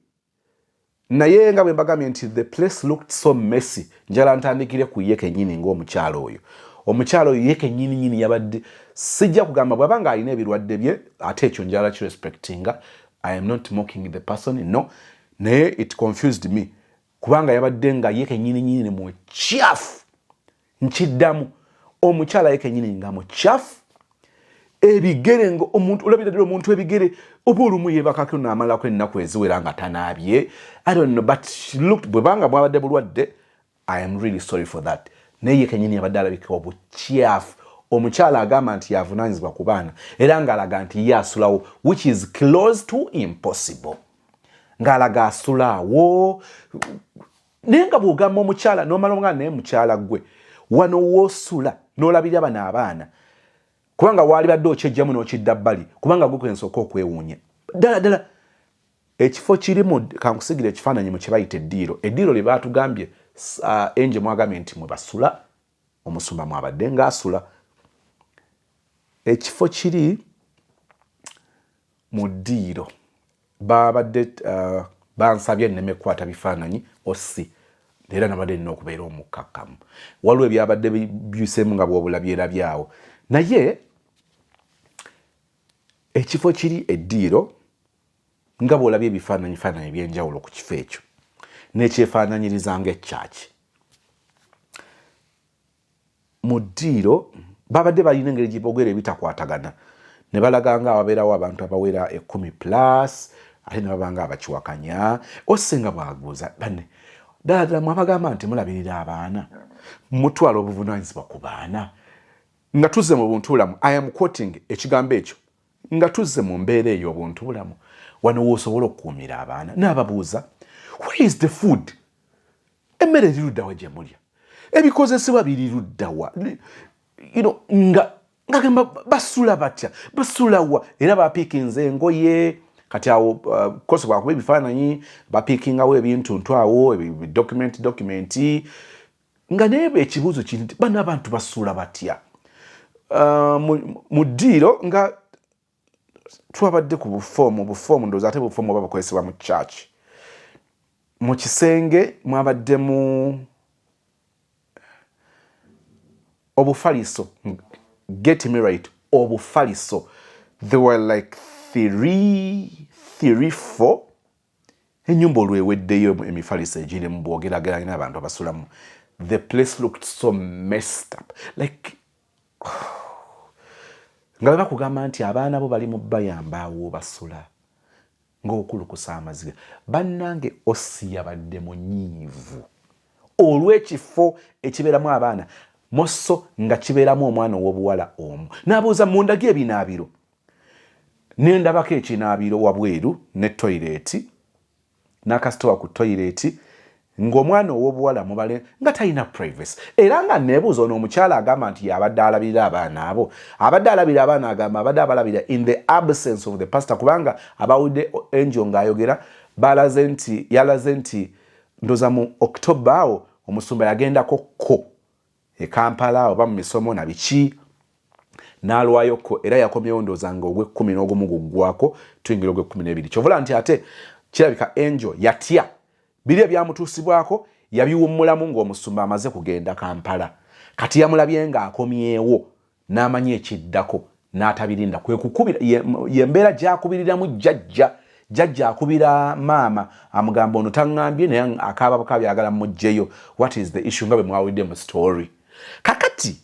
naye nga bwe mbagambye nti the place looked so messy, njala ntandikire ku ye kennyini ng'omukyalo oyo. Omukyalo oyo ye kennyini nyini yabadde, sijja kugamba bw'aba ng'alina ebirwadde bye, ate ekyo njala kirespectinga. I am not mocking the person, no, naye it confused me kubanga yabadde nga ye kennyini nyini mukyafu. Nkiddamu, omukyala ye kennyini nga mukyafu, ebigere nga omuntu olabira ddala omuntu ebigere oba olumu yeebakako n'amalako ennaku eziwera nga tanaabye. I don't know, but she looked, bwebanga bwabadde bulwadde, I am really sorry for that, naye ye kennyini yabadde alabika obukyafu. Omukyala agamba nti yavunaanyizibwa ku baana era ng'alaga nti ye asulawo, which is close to impossible, ng'alaga asulaawo. Naye nga bw'ogamba omukyala n'omala omugamba, "Naye mukyala gwe, wano woosula n'olabirira bano abaana?" Kubanga waali badde okyejjamu n'okidda bbali, kubanga gwe kwensooka okwewuunya ddala ddala ekifo kirimu. Kankusigira ekifaananyi mu kye bayita eddiiro, eddiiro lye baatugambye, enje mwagambye nti mwe basula, omusumba mwabadde ng'asula. Ekifo kiri mu ddiiro, babadde bansabye nneme kukwata bifaananyi osi, era nabadde nina okubeera omukkakkamu. Waliwo ebyabadde biseemu nga bw'obulabyerabyawo, naye ekifo kiri eddiiro nga bw'olabye ebifaananyi faananyi ebyenjawulo ku kifo ekyo nekyefaananyiriza ng'ekyaki mu ddiiro. Babadde balina engeri gye boogera ebitakwatagana ne balaga nga ababeerawo abantu abawera 10 plus, ate ne baba nga abakiwakanya. Osinga bwaguuza banne, ddala ddala mwabagamba nti mulabirira abaana, mutwala obuvunaanyizibwa ku baana, nga tuzze mu buntu bulamu. I am quoting ekigambo ekyo, nga tuzze mu mbeera eyo obuntu bulamu, wano woosobola okukuumira abaana? N'ababuuza, "Where is the food? Emmere eri luddawa gye mulya? Ebikozesebwa biri luddawa?" Nga ngagamba basula batya, basulawa? Era bapiikinze engoye. Kati awo kosi bwakuba ebifaananyi bapiikingawo ebintu ntu awo document document, nga naye ekibuuzo kiri nti bano abantu basuula batya? Mu ddiiro nga twabadde ku bufoomu, bufoomu ndowooza ate bufoomu oba bukozesebwa mu church. Mu kisenge mwabaddemu obufaliso, get me right, obufaliso. There were like three, three, four. Ennyumba olweweddeyo emifaliso egirimu bwogerageranya n'abantu abasulamu. The place looked so messed up, like nga bwe bakugamba nti abaana bo bali mu bayamba awo basula ng'okulukusa amaziga. Bannange, osi yabadde munyiivu olw'ekifo ekibeeramu abaana moso nga kibeeramu omwana ow'obuwala omu. N'abuuza, mundage ebinaabiro. Nendabako ekinaabiro wabweru ne toyireeti n'akasitowa ku toyireeti, ng'omwana ow'obuwala mubale nga talina privacy. Era nga neebuuza, ono omukyala agamba nti yabadde alabirira abaana abo, abadde alabirira abaana, agamba abadde abalabirira in the absence of the pastor, kubanga abawulidde Angel ng'ayogera balaze nti yalaze nti ndoza mu October awo omusumba yagendako ko e Kampala oba mu misomo na biki n'alwayoko, era yakomyewo ndowooza nga ogw'e11 guggwako tuyingira ogw'e12. Kyovula nti ate kirabika Angel yatya biri ebyamutuusibwako, yabiwummulamu ng'omusumba amaze kugenda Kampala. Kati yamulabye ng'akomyewo n'amanyi ekiddako n'atabirinda, kwe kukubira yembeera gyakubiriramu jjajja. Jjajja akubira maama, amugamba ono taŋŋambye, naye akaaba bukabi agala mugjeyo. What is the issue? Nga bwe mwawulidde mu story. Kakati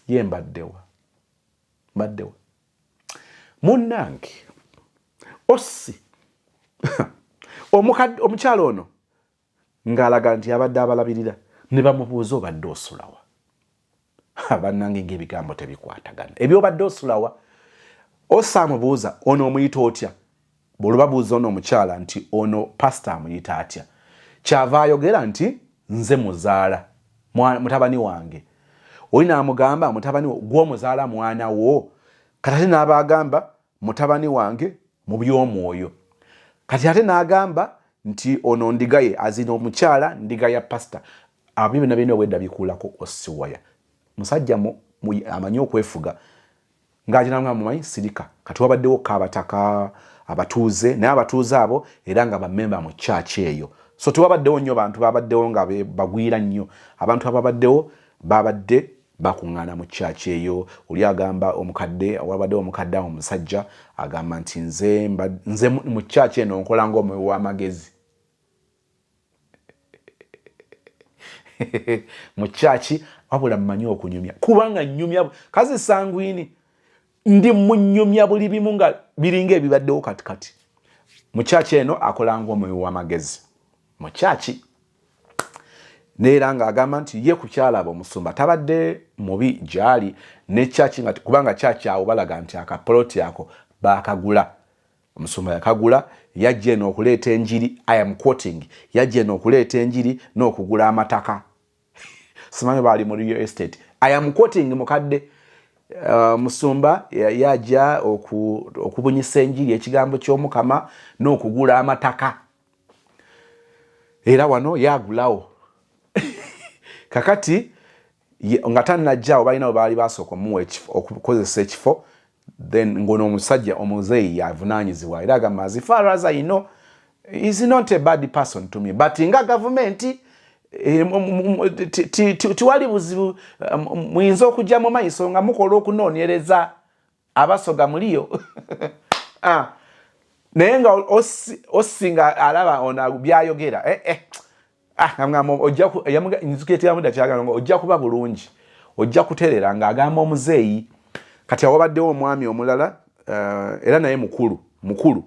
ye mbaddewa, mbaddewa munnange osi omukyalo ono ng'alaga nti abadde abalabirira, ne bamubuuza, obadde osulawa? Bannange, ng'ebigambo tebikwatagana. Ebyobadde osulawa, osa amubuuza ono omuyita otya? Bwolubabuuza ono omukyala nti ono pasita amuyita atya, kyava ayogera nti nze muzaala, mutabani wange. Oli n'amugamba, mutabani gw'omuzaala mwana wo? Kati ate n'aba agamba mutabani wange mu by'omwoyo. Kati ate n'agamba nti ono ndiga ye, azina omukyala ndiga ya pasita. Abyo byonna birina obwedda bikuulako osiwaya musajja amanyi okwefuga ng'agira mumanyi sirika. Kati wabaddewo ko abataka abatuuze, naye abatuuze abo era nga bamemba mu kyaki eyo, so tewabaddewo nnyo bantu babaddewo nga bagwira nnyo. Abantu ababaddewo babadde bakuŋŋaana mu kyaki eyo. Oli agamba omukadde, wabaddewo omukadde awo omusajja agamba nti nze mu kyaki eno nkola ng'omuwi w'amagezi mu kyaki, wabula mmanyi okunyumya kubanga nnyumya kazi sangwini, ndi munyumya buli bimu nga biringa ebibaddewo. Kati kati mu kyaki eno akola ng'omuwi w'amagezi mu kyaki, neera ng'agamba nti ye kukyalaba omusumba tabadde mubi gyali ne kyaki, nga kubanga kyaki awo balaga nti akapoloti ako baakagula, omusumba yakagula, yajja eno okuleeta enjiri. I am quoting, yajja eno okuleeta enjiri n'okugula amataka, simanyi baali mu real estate. I am quoting mukadde. Musumba yajja okubunyisa enjiri, ekigambo ky'Omukama, n'okugula amataka, era wano yagulawo. Kakati nga tannajjaawo balina we baali basooka omuwa okukozesa ekifo, then ngono omusajja omuzeeyi yavunaanyizibwa, era agamba as far as I know is not a bad person to me, but nga gavumenti tiwali buzibu, muyinza okujja mu maiso nga mukola okunoonyereza abasoga muliyo. Ah. Naye nga osinga alaba ono byayogera, eh, eh. Ah, nzukira nga ojja kuba bulungi, ojja kuterera, ng'agamba omuzeeyi. Kati awabaddewo omwami omulala, era naye mukulu mukulu.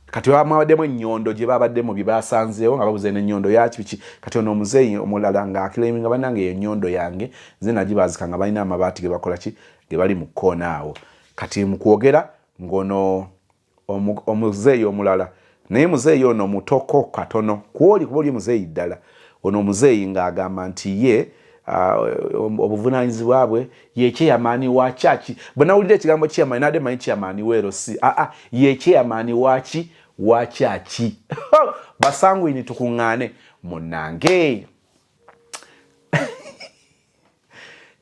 Kati mwabaddemu ennyondo gye babaddemu bye basanzeewo nga babuze n'ennyondo yakibiki. Kati ono omuzeeyi omulala ng'aclaiminga, bannange, eyo ennyondo yange, nze nagibaazika, nga balina amabaati ge bakola ki ge bali mu kkoona awo. Kati mu kwogera ng'ono omuzeeyi omulala, naye muzeeyi ono mutoko katono kwoli, kuba oli muzeeyi ddala, ono omuzeeyi ng'agamba nti ye Obuvunanyizibwa bwe ye chairman wa church. Bwe nawulira ekigambo chairman, nade manyi chairman wero si aa, ye chairman waki wa church. Basangwini tukuŋŋaane munnange.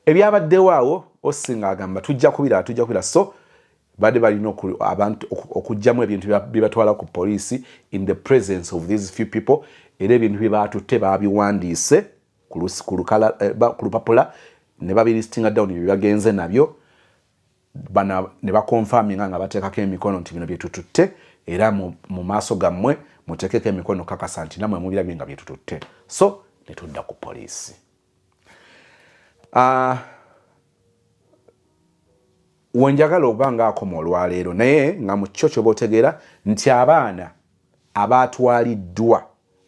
Ebyabaddewo awo osinga agamba tujja kubira, tujja kubira. So badde balina abantu okugyamu ebintu byebatwala ku poliisi in the presence of these few people. Era ebintu bye baatutte babiwandiise ku lupapula ne babilistinga down bye bagenze nabyo bana, ne bakonfaminga nga bateekako emikono nti bino byetututte, era mu maaso gammwe muteekeko emikono kakasa nti nammwe mubirabye nga byetututte. So ne tudda ku poliisi. Wenjagala oba nga akoma olwaleero, naye nga mu kyo kyoba otegeera nti abaana abatwaliddwa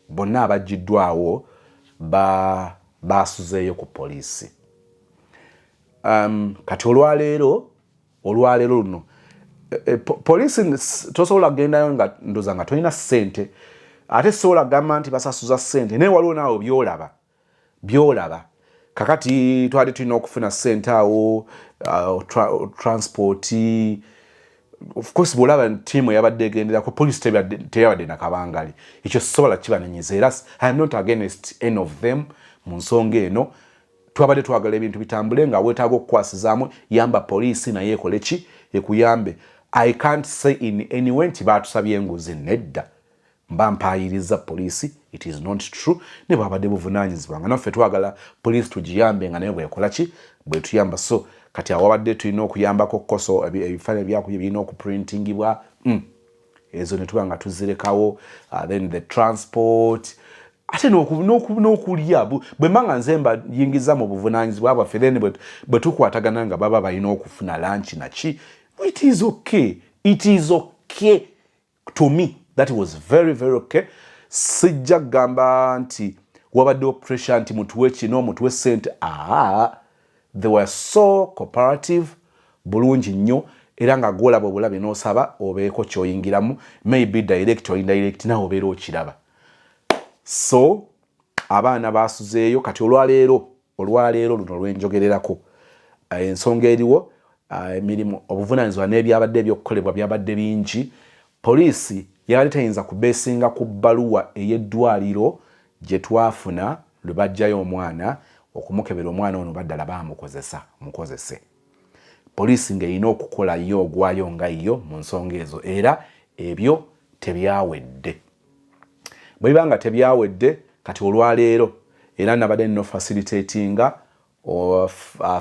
bonna abaggiddwawo basuzeeyo ku poliisi. Kati olwaleero luno poliisi tosobola kugendayo nga ndoza nga tolina ssente, ate sobola kugamba nti basasuza ssente, naye waliwo naawe byolaba. Kakati twali tulina okufuna ssente awo, transport. Of course bwolaba tiimu eyabadde egenderako poliisi teyabadde nakabangali, ekyo sobola kibanenyeza, era I am not against any of them mu nsonga eno. Twabadde twagala ebintu bitambule, nga weetaaga okukwasizaamu yamba poliisi naye ekole ki ekuyambe. I can't say in any way nti baatusabye enguzi, nedda, mba mpaayiriza poliisi, it is not true. Ne bwabadde buvunaanyizibwa nga naffe twagala poliisi tugiyambe nga naye bwekola ki bwetuyamba. So kati awabadde tulina okuyambako koso ebifaananyi byakubye birina okuprintingibwa, ezo ne tuba nga tuzirekawo, then the transport ate n'okulya. Bwe mba nga nze mbayingiza mu buvunaanyizibwa bwaffe, then bwe tukwatagana nga baba balina okufuna lunch naki, it is okay, it is okay to me, that was very very okay. Sijja kugamba nti wabaddewo pressure nti mutuwe kino, mutuwe sente. Aa, they were so cooperative, bulungi nnyo, era nga gwolaba obulabe n'osaba obeeko kyoyingiramu, maybe direct or indirect, nawe obeera okiraba. So abaana basuzeeyo. Kati olwaleero luno lwenjogererako, ensonga eriwo, emirimu, obuvunanyizibwa n'ebyabadde ebyokukolebwa byabadde bingi. Poliisi yabadde teyinza kubeesinga ku bbaluwa ey'eddwaliro gye twafuna lwe bajjayo omwana okumukebera. Omwana ono baddala baamukozesa mukozese. Poliisi ng'erina okukola yo ogwayo nga yo mu nsonga ezo, era ebyo tebyawedde. Bwe biba nga tebyawedde, kati olwaleero era nabadde nno facilitatinga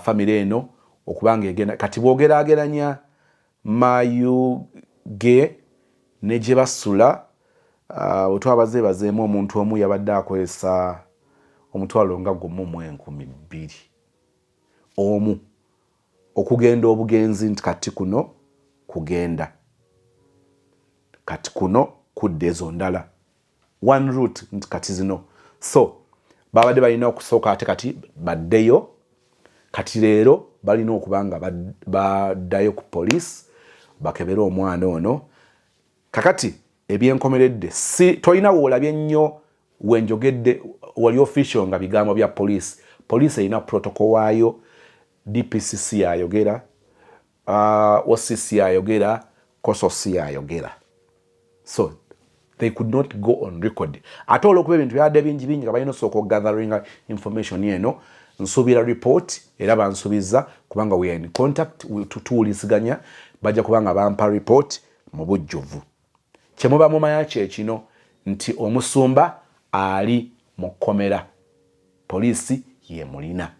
famire eno okuba nga egenda. Kati bw'ogeraageranya Mayuge ne gye basula, wetwabaze bazeemu omuntu omu yabadde akozesa omutwalo nga 1,200 omu okugenda obugenzi, nti kati kuno kugenda, kati kuno kudda, ezo ndala one route, nti kati zino. So babadde balina okusooka ate kati baddeyo. Kati leero balina okuba nga baddayo ku poliisi bakebere omwana ono. Kakati ebyenkomeredde si tolina woolabye nnyo wenjogedde wali official nga bigambo bya poliisi. Poliisi erina protocol waayo, DPCC yayogera, OCC yayogera, COSOS yayogera, so they could not go on record. Ate olwokuba ebintu byabadde bingi bingi nga balina osooka okugatheringa information eno, nsuubira report era bansuubiza kubanga we are in contact, tuwuliziganya, bajja kubanga bampa report mu bujjuvu. Kyemuba mumanya kyekino nti omusumba ali mu kkomera, poliisi yemulina.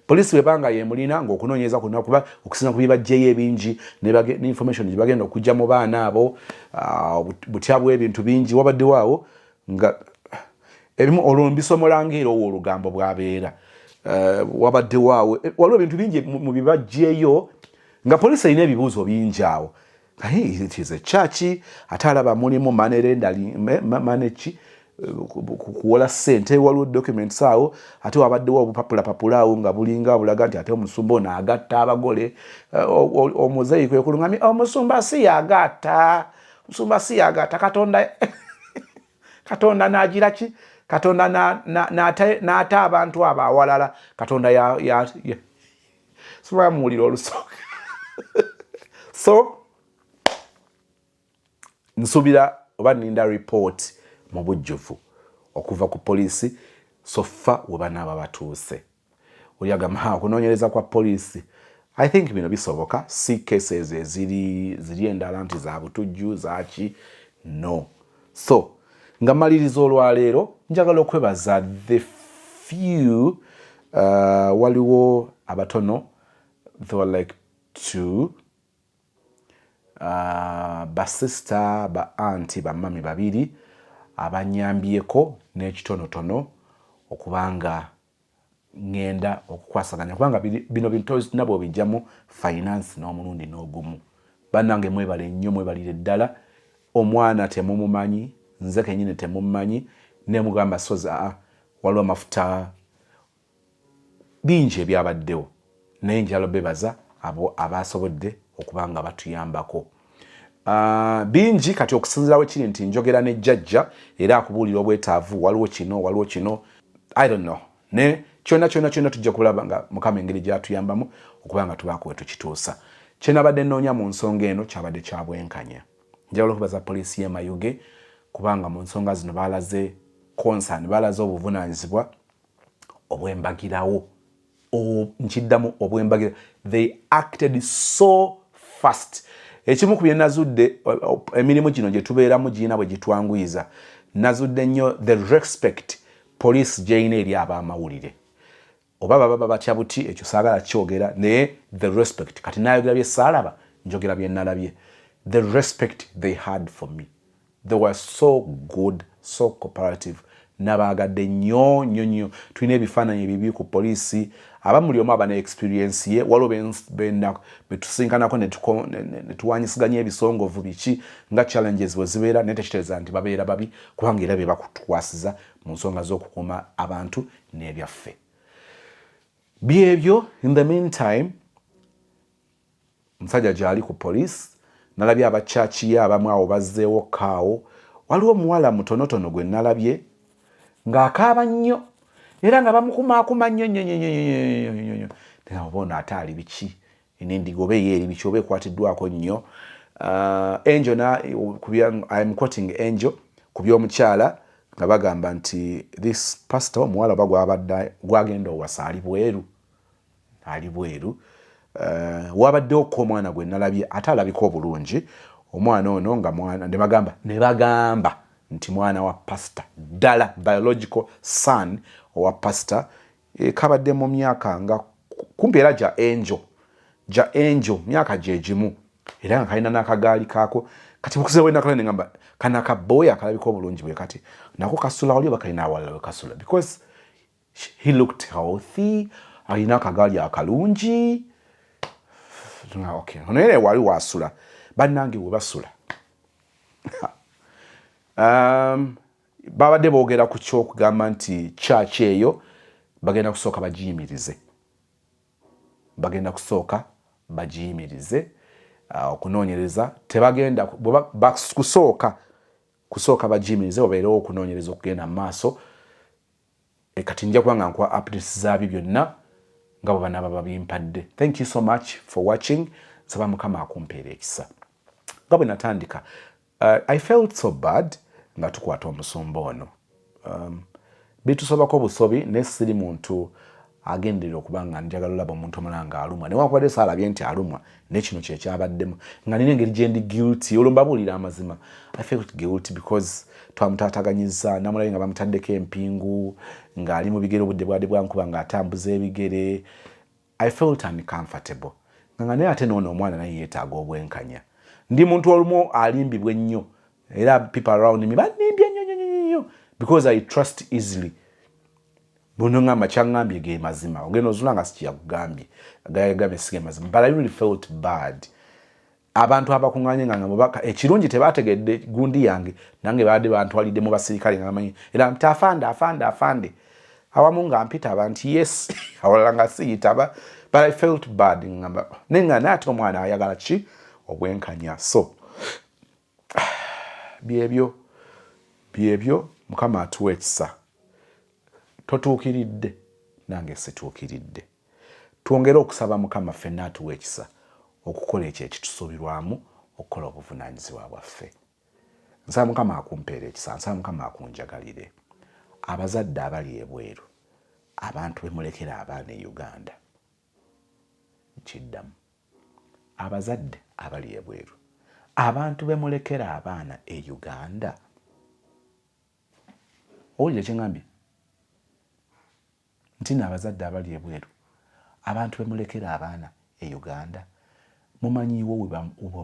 Poliisi bwebanga yemulina ngaokunoonyereza kuno kuba okusinza ku bibajjeyo ebingi ne information gye bagenda okujja mu baana abo, butya bw'ebintu bingi wabaddewo awo nga ebimu olwo mbisomola ngaera owo olugambo bwabeera, wabaddewo awo, waliwo ebintu bingi mu bibajjeyo nga poliisi erina ebibuuzo bingi awo. It is a church, ate alaba mulimu money lendering, money ki, kuwola ssente, waliwo documents awo, ate wabaddewo obupapulapapula awo nga bulinga bulaga nti ate omusumba ono agatta abagole. Omuzeeyi kwe kulungamya omusumba si yagatta, omusumba si yagatta, Katonda, Katonda nagira ki. Katonda n'ata abantu abo awalala. Katonda sibamuwulira olusooka. So nsuubira oba ninda report mu bujjuvu okuva ku poliisi so far we banaaba batuuse. Oli agamba okunoonyereza kwa poliisi, I think bino bisoboka, si cases eziri ziri endala nti za butujju zaki, no. So nga maliriza olwaleero, njagala okwebaza the few, waliwo abatono, they were like two, basista, ba aunty, bamami babiri abanyambyeko n'ekitonotono okubanga ŋŋenda okukwasaganya, kubanga bino bintu nabwe obijjamu finance n'omulundi n'ogumu. Bannange, mwebale nnyo, mwebalire ddala. Omwana temumumanyi, nze kenyini temumumanyi, nemugamba soza aa waliwo amafuta bingi ebyabaddewo, naye njala bebaza abo abasobodde okuba nga batuyambako bingi. Kati okusinziira wekiri nti njogera ne jjajja era akubuulira obwetaavu, waliwo kino, waliwo kino, I don't know, ne kyonna kyonna kyonna tujja kulaba nga Mukama engeri gyatuyambamu okuba nga tubaako we tukituusa. Kyenabadde nnoonya mu nsonga eno kyabadde kya bwenkanya. Njagala okubaza poliisi y'e Mayuge kubanga mu nsonga zino balaze concern, balaze obuvunaanyizibwa obwembagirawo. Nkiddamu, obwembagira. They acted so fast. Ekimu ku byenazudde, emirimu gino gye tubeeramu girina bwe gitwanguyiza. Nazudde nnyo the respect poliisi gyerina eri ab'amawulire, oba baba batya buti, ekyo saagala kyogera, naye the respect. Kati nayogera bye saalaba, njogera bye nalabye. The respect they had for me, they were so good, so cooperative. Nabaagadde nnyo nnyo nnyo. Tulina ebifaananyi ebibi ku poliisi, abamu buli omu aba ne experience ye. Waliwo betusinkanako ne tuwanyisiganya ebisongovu biki nga challenges bwe zibeera, naye tekitegeeza nti babeera babi, kubanga era be bakutukwasiza mu nsonga z'okukuuma abantu n'ebyaffe. Byebyo. In the meantime, omusajja gyali ku poliisi. Nalabye abakyaki ye abamu awo bazzeewo kaawo. Waliwo omuwala mutonotono gwe nalabye ng'akaaba nnyo era nga bamukumaakuma nnyo nnyo nnyo nnyo nnyo nnyo. Oba ono ate ali biki? Enendiga oba eyo eri biki oba ekwatiddwako nnyo? Angel na I'm quoting Angel ku by'omukyala nga bagamba nti this pastor, omuwala oba gwabadde gwagenda owasa, ali bweru, ali bweru. Wabaddewo ko omwana gwe nalabye ate alabika obulungi. Omwana ono nga mwana, ne bagamba nti mwana wa pastor ddala, biological son owa pastor. Kabadde mu myaka nga kumpi era gya Angel, gya Angel, myaka gyegimu, era nga kalina n'akagaali kaako. Kati mukuziba bwenakala negamba kano akaboyi akalabika obulungi bwe kati nako kasula wali oba kalina awalala we kasula, because he looked healthy, alina akagaali akalungi. Okay, ono era wali wasula. Bannange, we basula, babadde boogera ku kyokugamba nti church eyo bagenda kusooka bagiyimirize, bagenda kusooka bagiyimirize okunoonyereza. Tebagenda kusooka bagiyimirize, babeerewo okunoonyereza okugenda mu maaso. Kati nja kuba nga nkuwa updates zaabyo byonna nga bwe banaaba babimpadde. Thank you so much for watching. Nsaba Mukama akumpeera ekisa. Nga bwe natandika, I felt so bad nga tukwata omusumba ono. Bitusobako busobi, naye siri muntu agenderera okuba nga njagala olaba omuntu omulala nga alumwa, newankubadde saalabye nti alumwa, naye kino kyekyabaddemu nga nina engeri gyendi guilty. Olwo mbabuulira amazima, I felt guilty because twamutaataganyiza. Namulabye nga bamutaddeko empingu ng'ali mu bigere, obudde bwadde bwankuba ng'atambuza ebigere. I felt uncomfortable nga naye ate noono omwana naye yeetaaga obwenkanya. Ndi muntu olumu alimbibwa ennyo, era people around me banimbye nnyo nnyo nnyo nnyo because I trust easily. Buno ngamba kyaŋŋambye ge mazima, ogenda ozula nga sikiyakugambye, gayagambye si ge mazima. But I really felt bad. Abantu abakuŋŋanye nga ngamba ekirungi tebategedde gundi yange, nange babadde bantwalidde mu basirikale nga bamanyi era nti afande, afande, afande, awamu nga mpitaba nti yes, awalala nga siyitaba. But I felt bad, ngamba naye nga naye ate omwana ayagala ki? Obwenkanya. So byebyo, byebyo. Mukama atuwa ekisa. Totuukiridde, nange situukiridde. Twongere okusaba Mukama ffenna atuwe ekisa okukola ekyo ekitusuubirwamu okukola obuvunaanyizibwa bwaffe. Nsaba Mukama akumpeere ekisa, nsaba Mukama akunjagalire. Abazadde abali ebweru, abantu be mulekera abaana e Uganda, nkiddamu, abazadde abali ebweru, abantu be mulekera abaana e Uganda, owulira kye ŋŋambye? Nti no abazadde abali ebweru abantu bemulekera abaana e Uganda mumanyiwo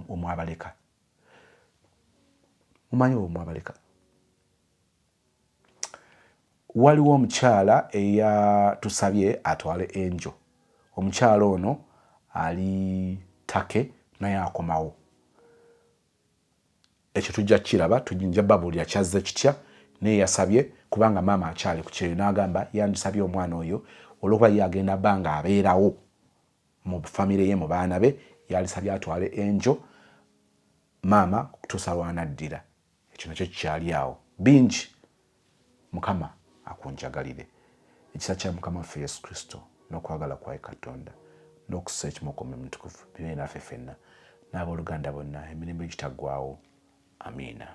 wemwabaleka? Mumanyiwo wemwabaleka? Waliwo omukyala eyatusabye atwale Angel. Omukyala ono ali Turkey naye akomawo. Ekyo tujja kukiraba, nja babuulira kyazze kitya, naye yasabye kubanga maama akyali ku kyeyo n'agamba yandisabye omwana oyo olw'okuba ye agenda ba nga abeerawo mu famire ye mu baana be, yalisabye atwale Angel maama okutuusa lw'anaddira. Ekyo nakyo kikyali awo. Bingi. Mukama akunjagalire. Ekisa kya Mukama waffe Yesu Kristo, n'okwagala kwa Katonda, n'okussa ekimu okw'Omwoyo Omutukuvu bibeere naffe ffenna n'abooluganda bonna emirembe egitaggwaawo. Amiina.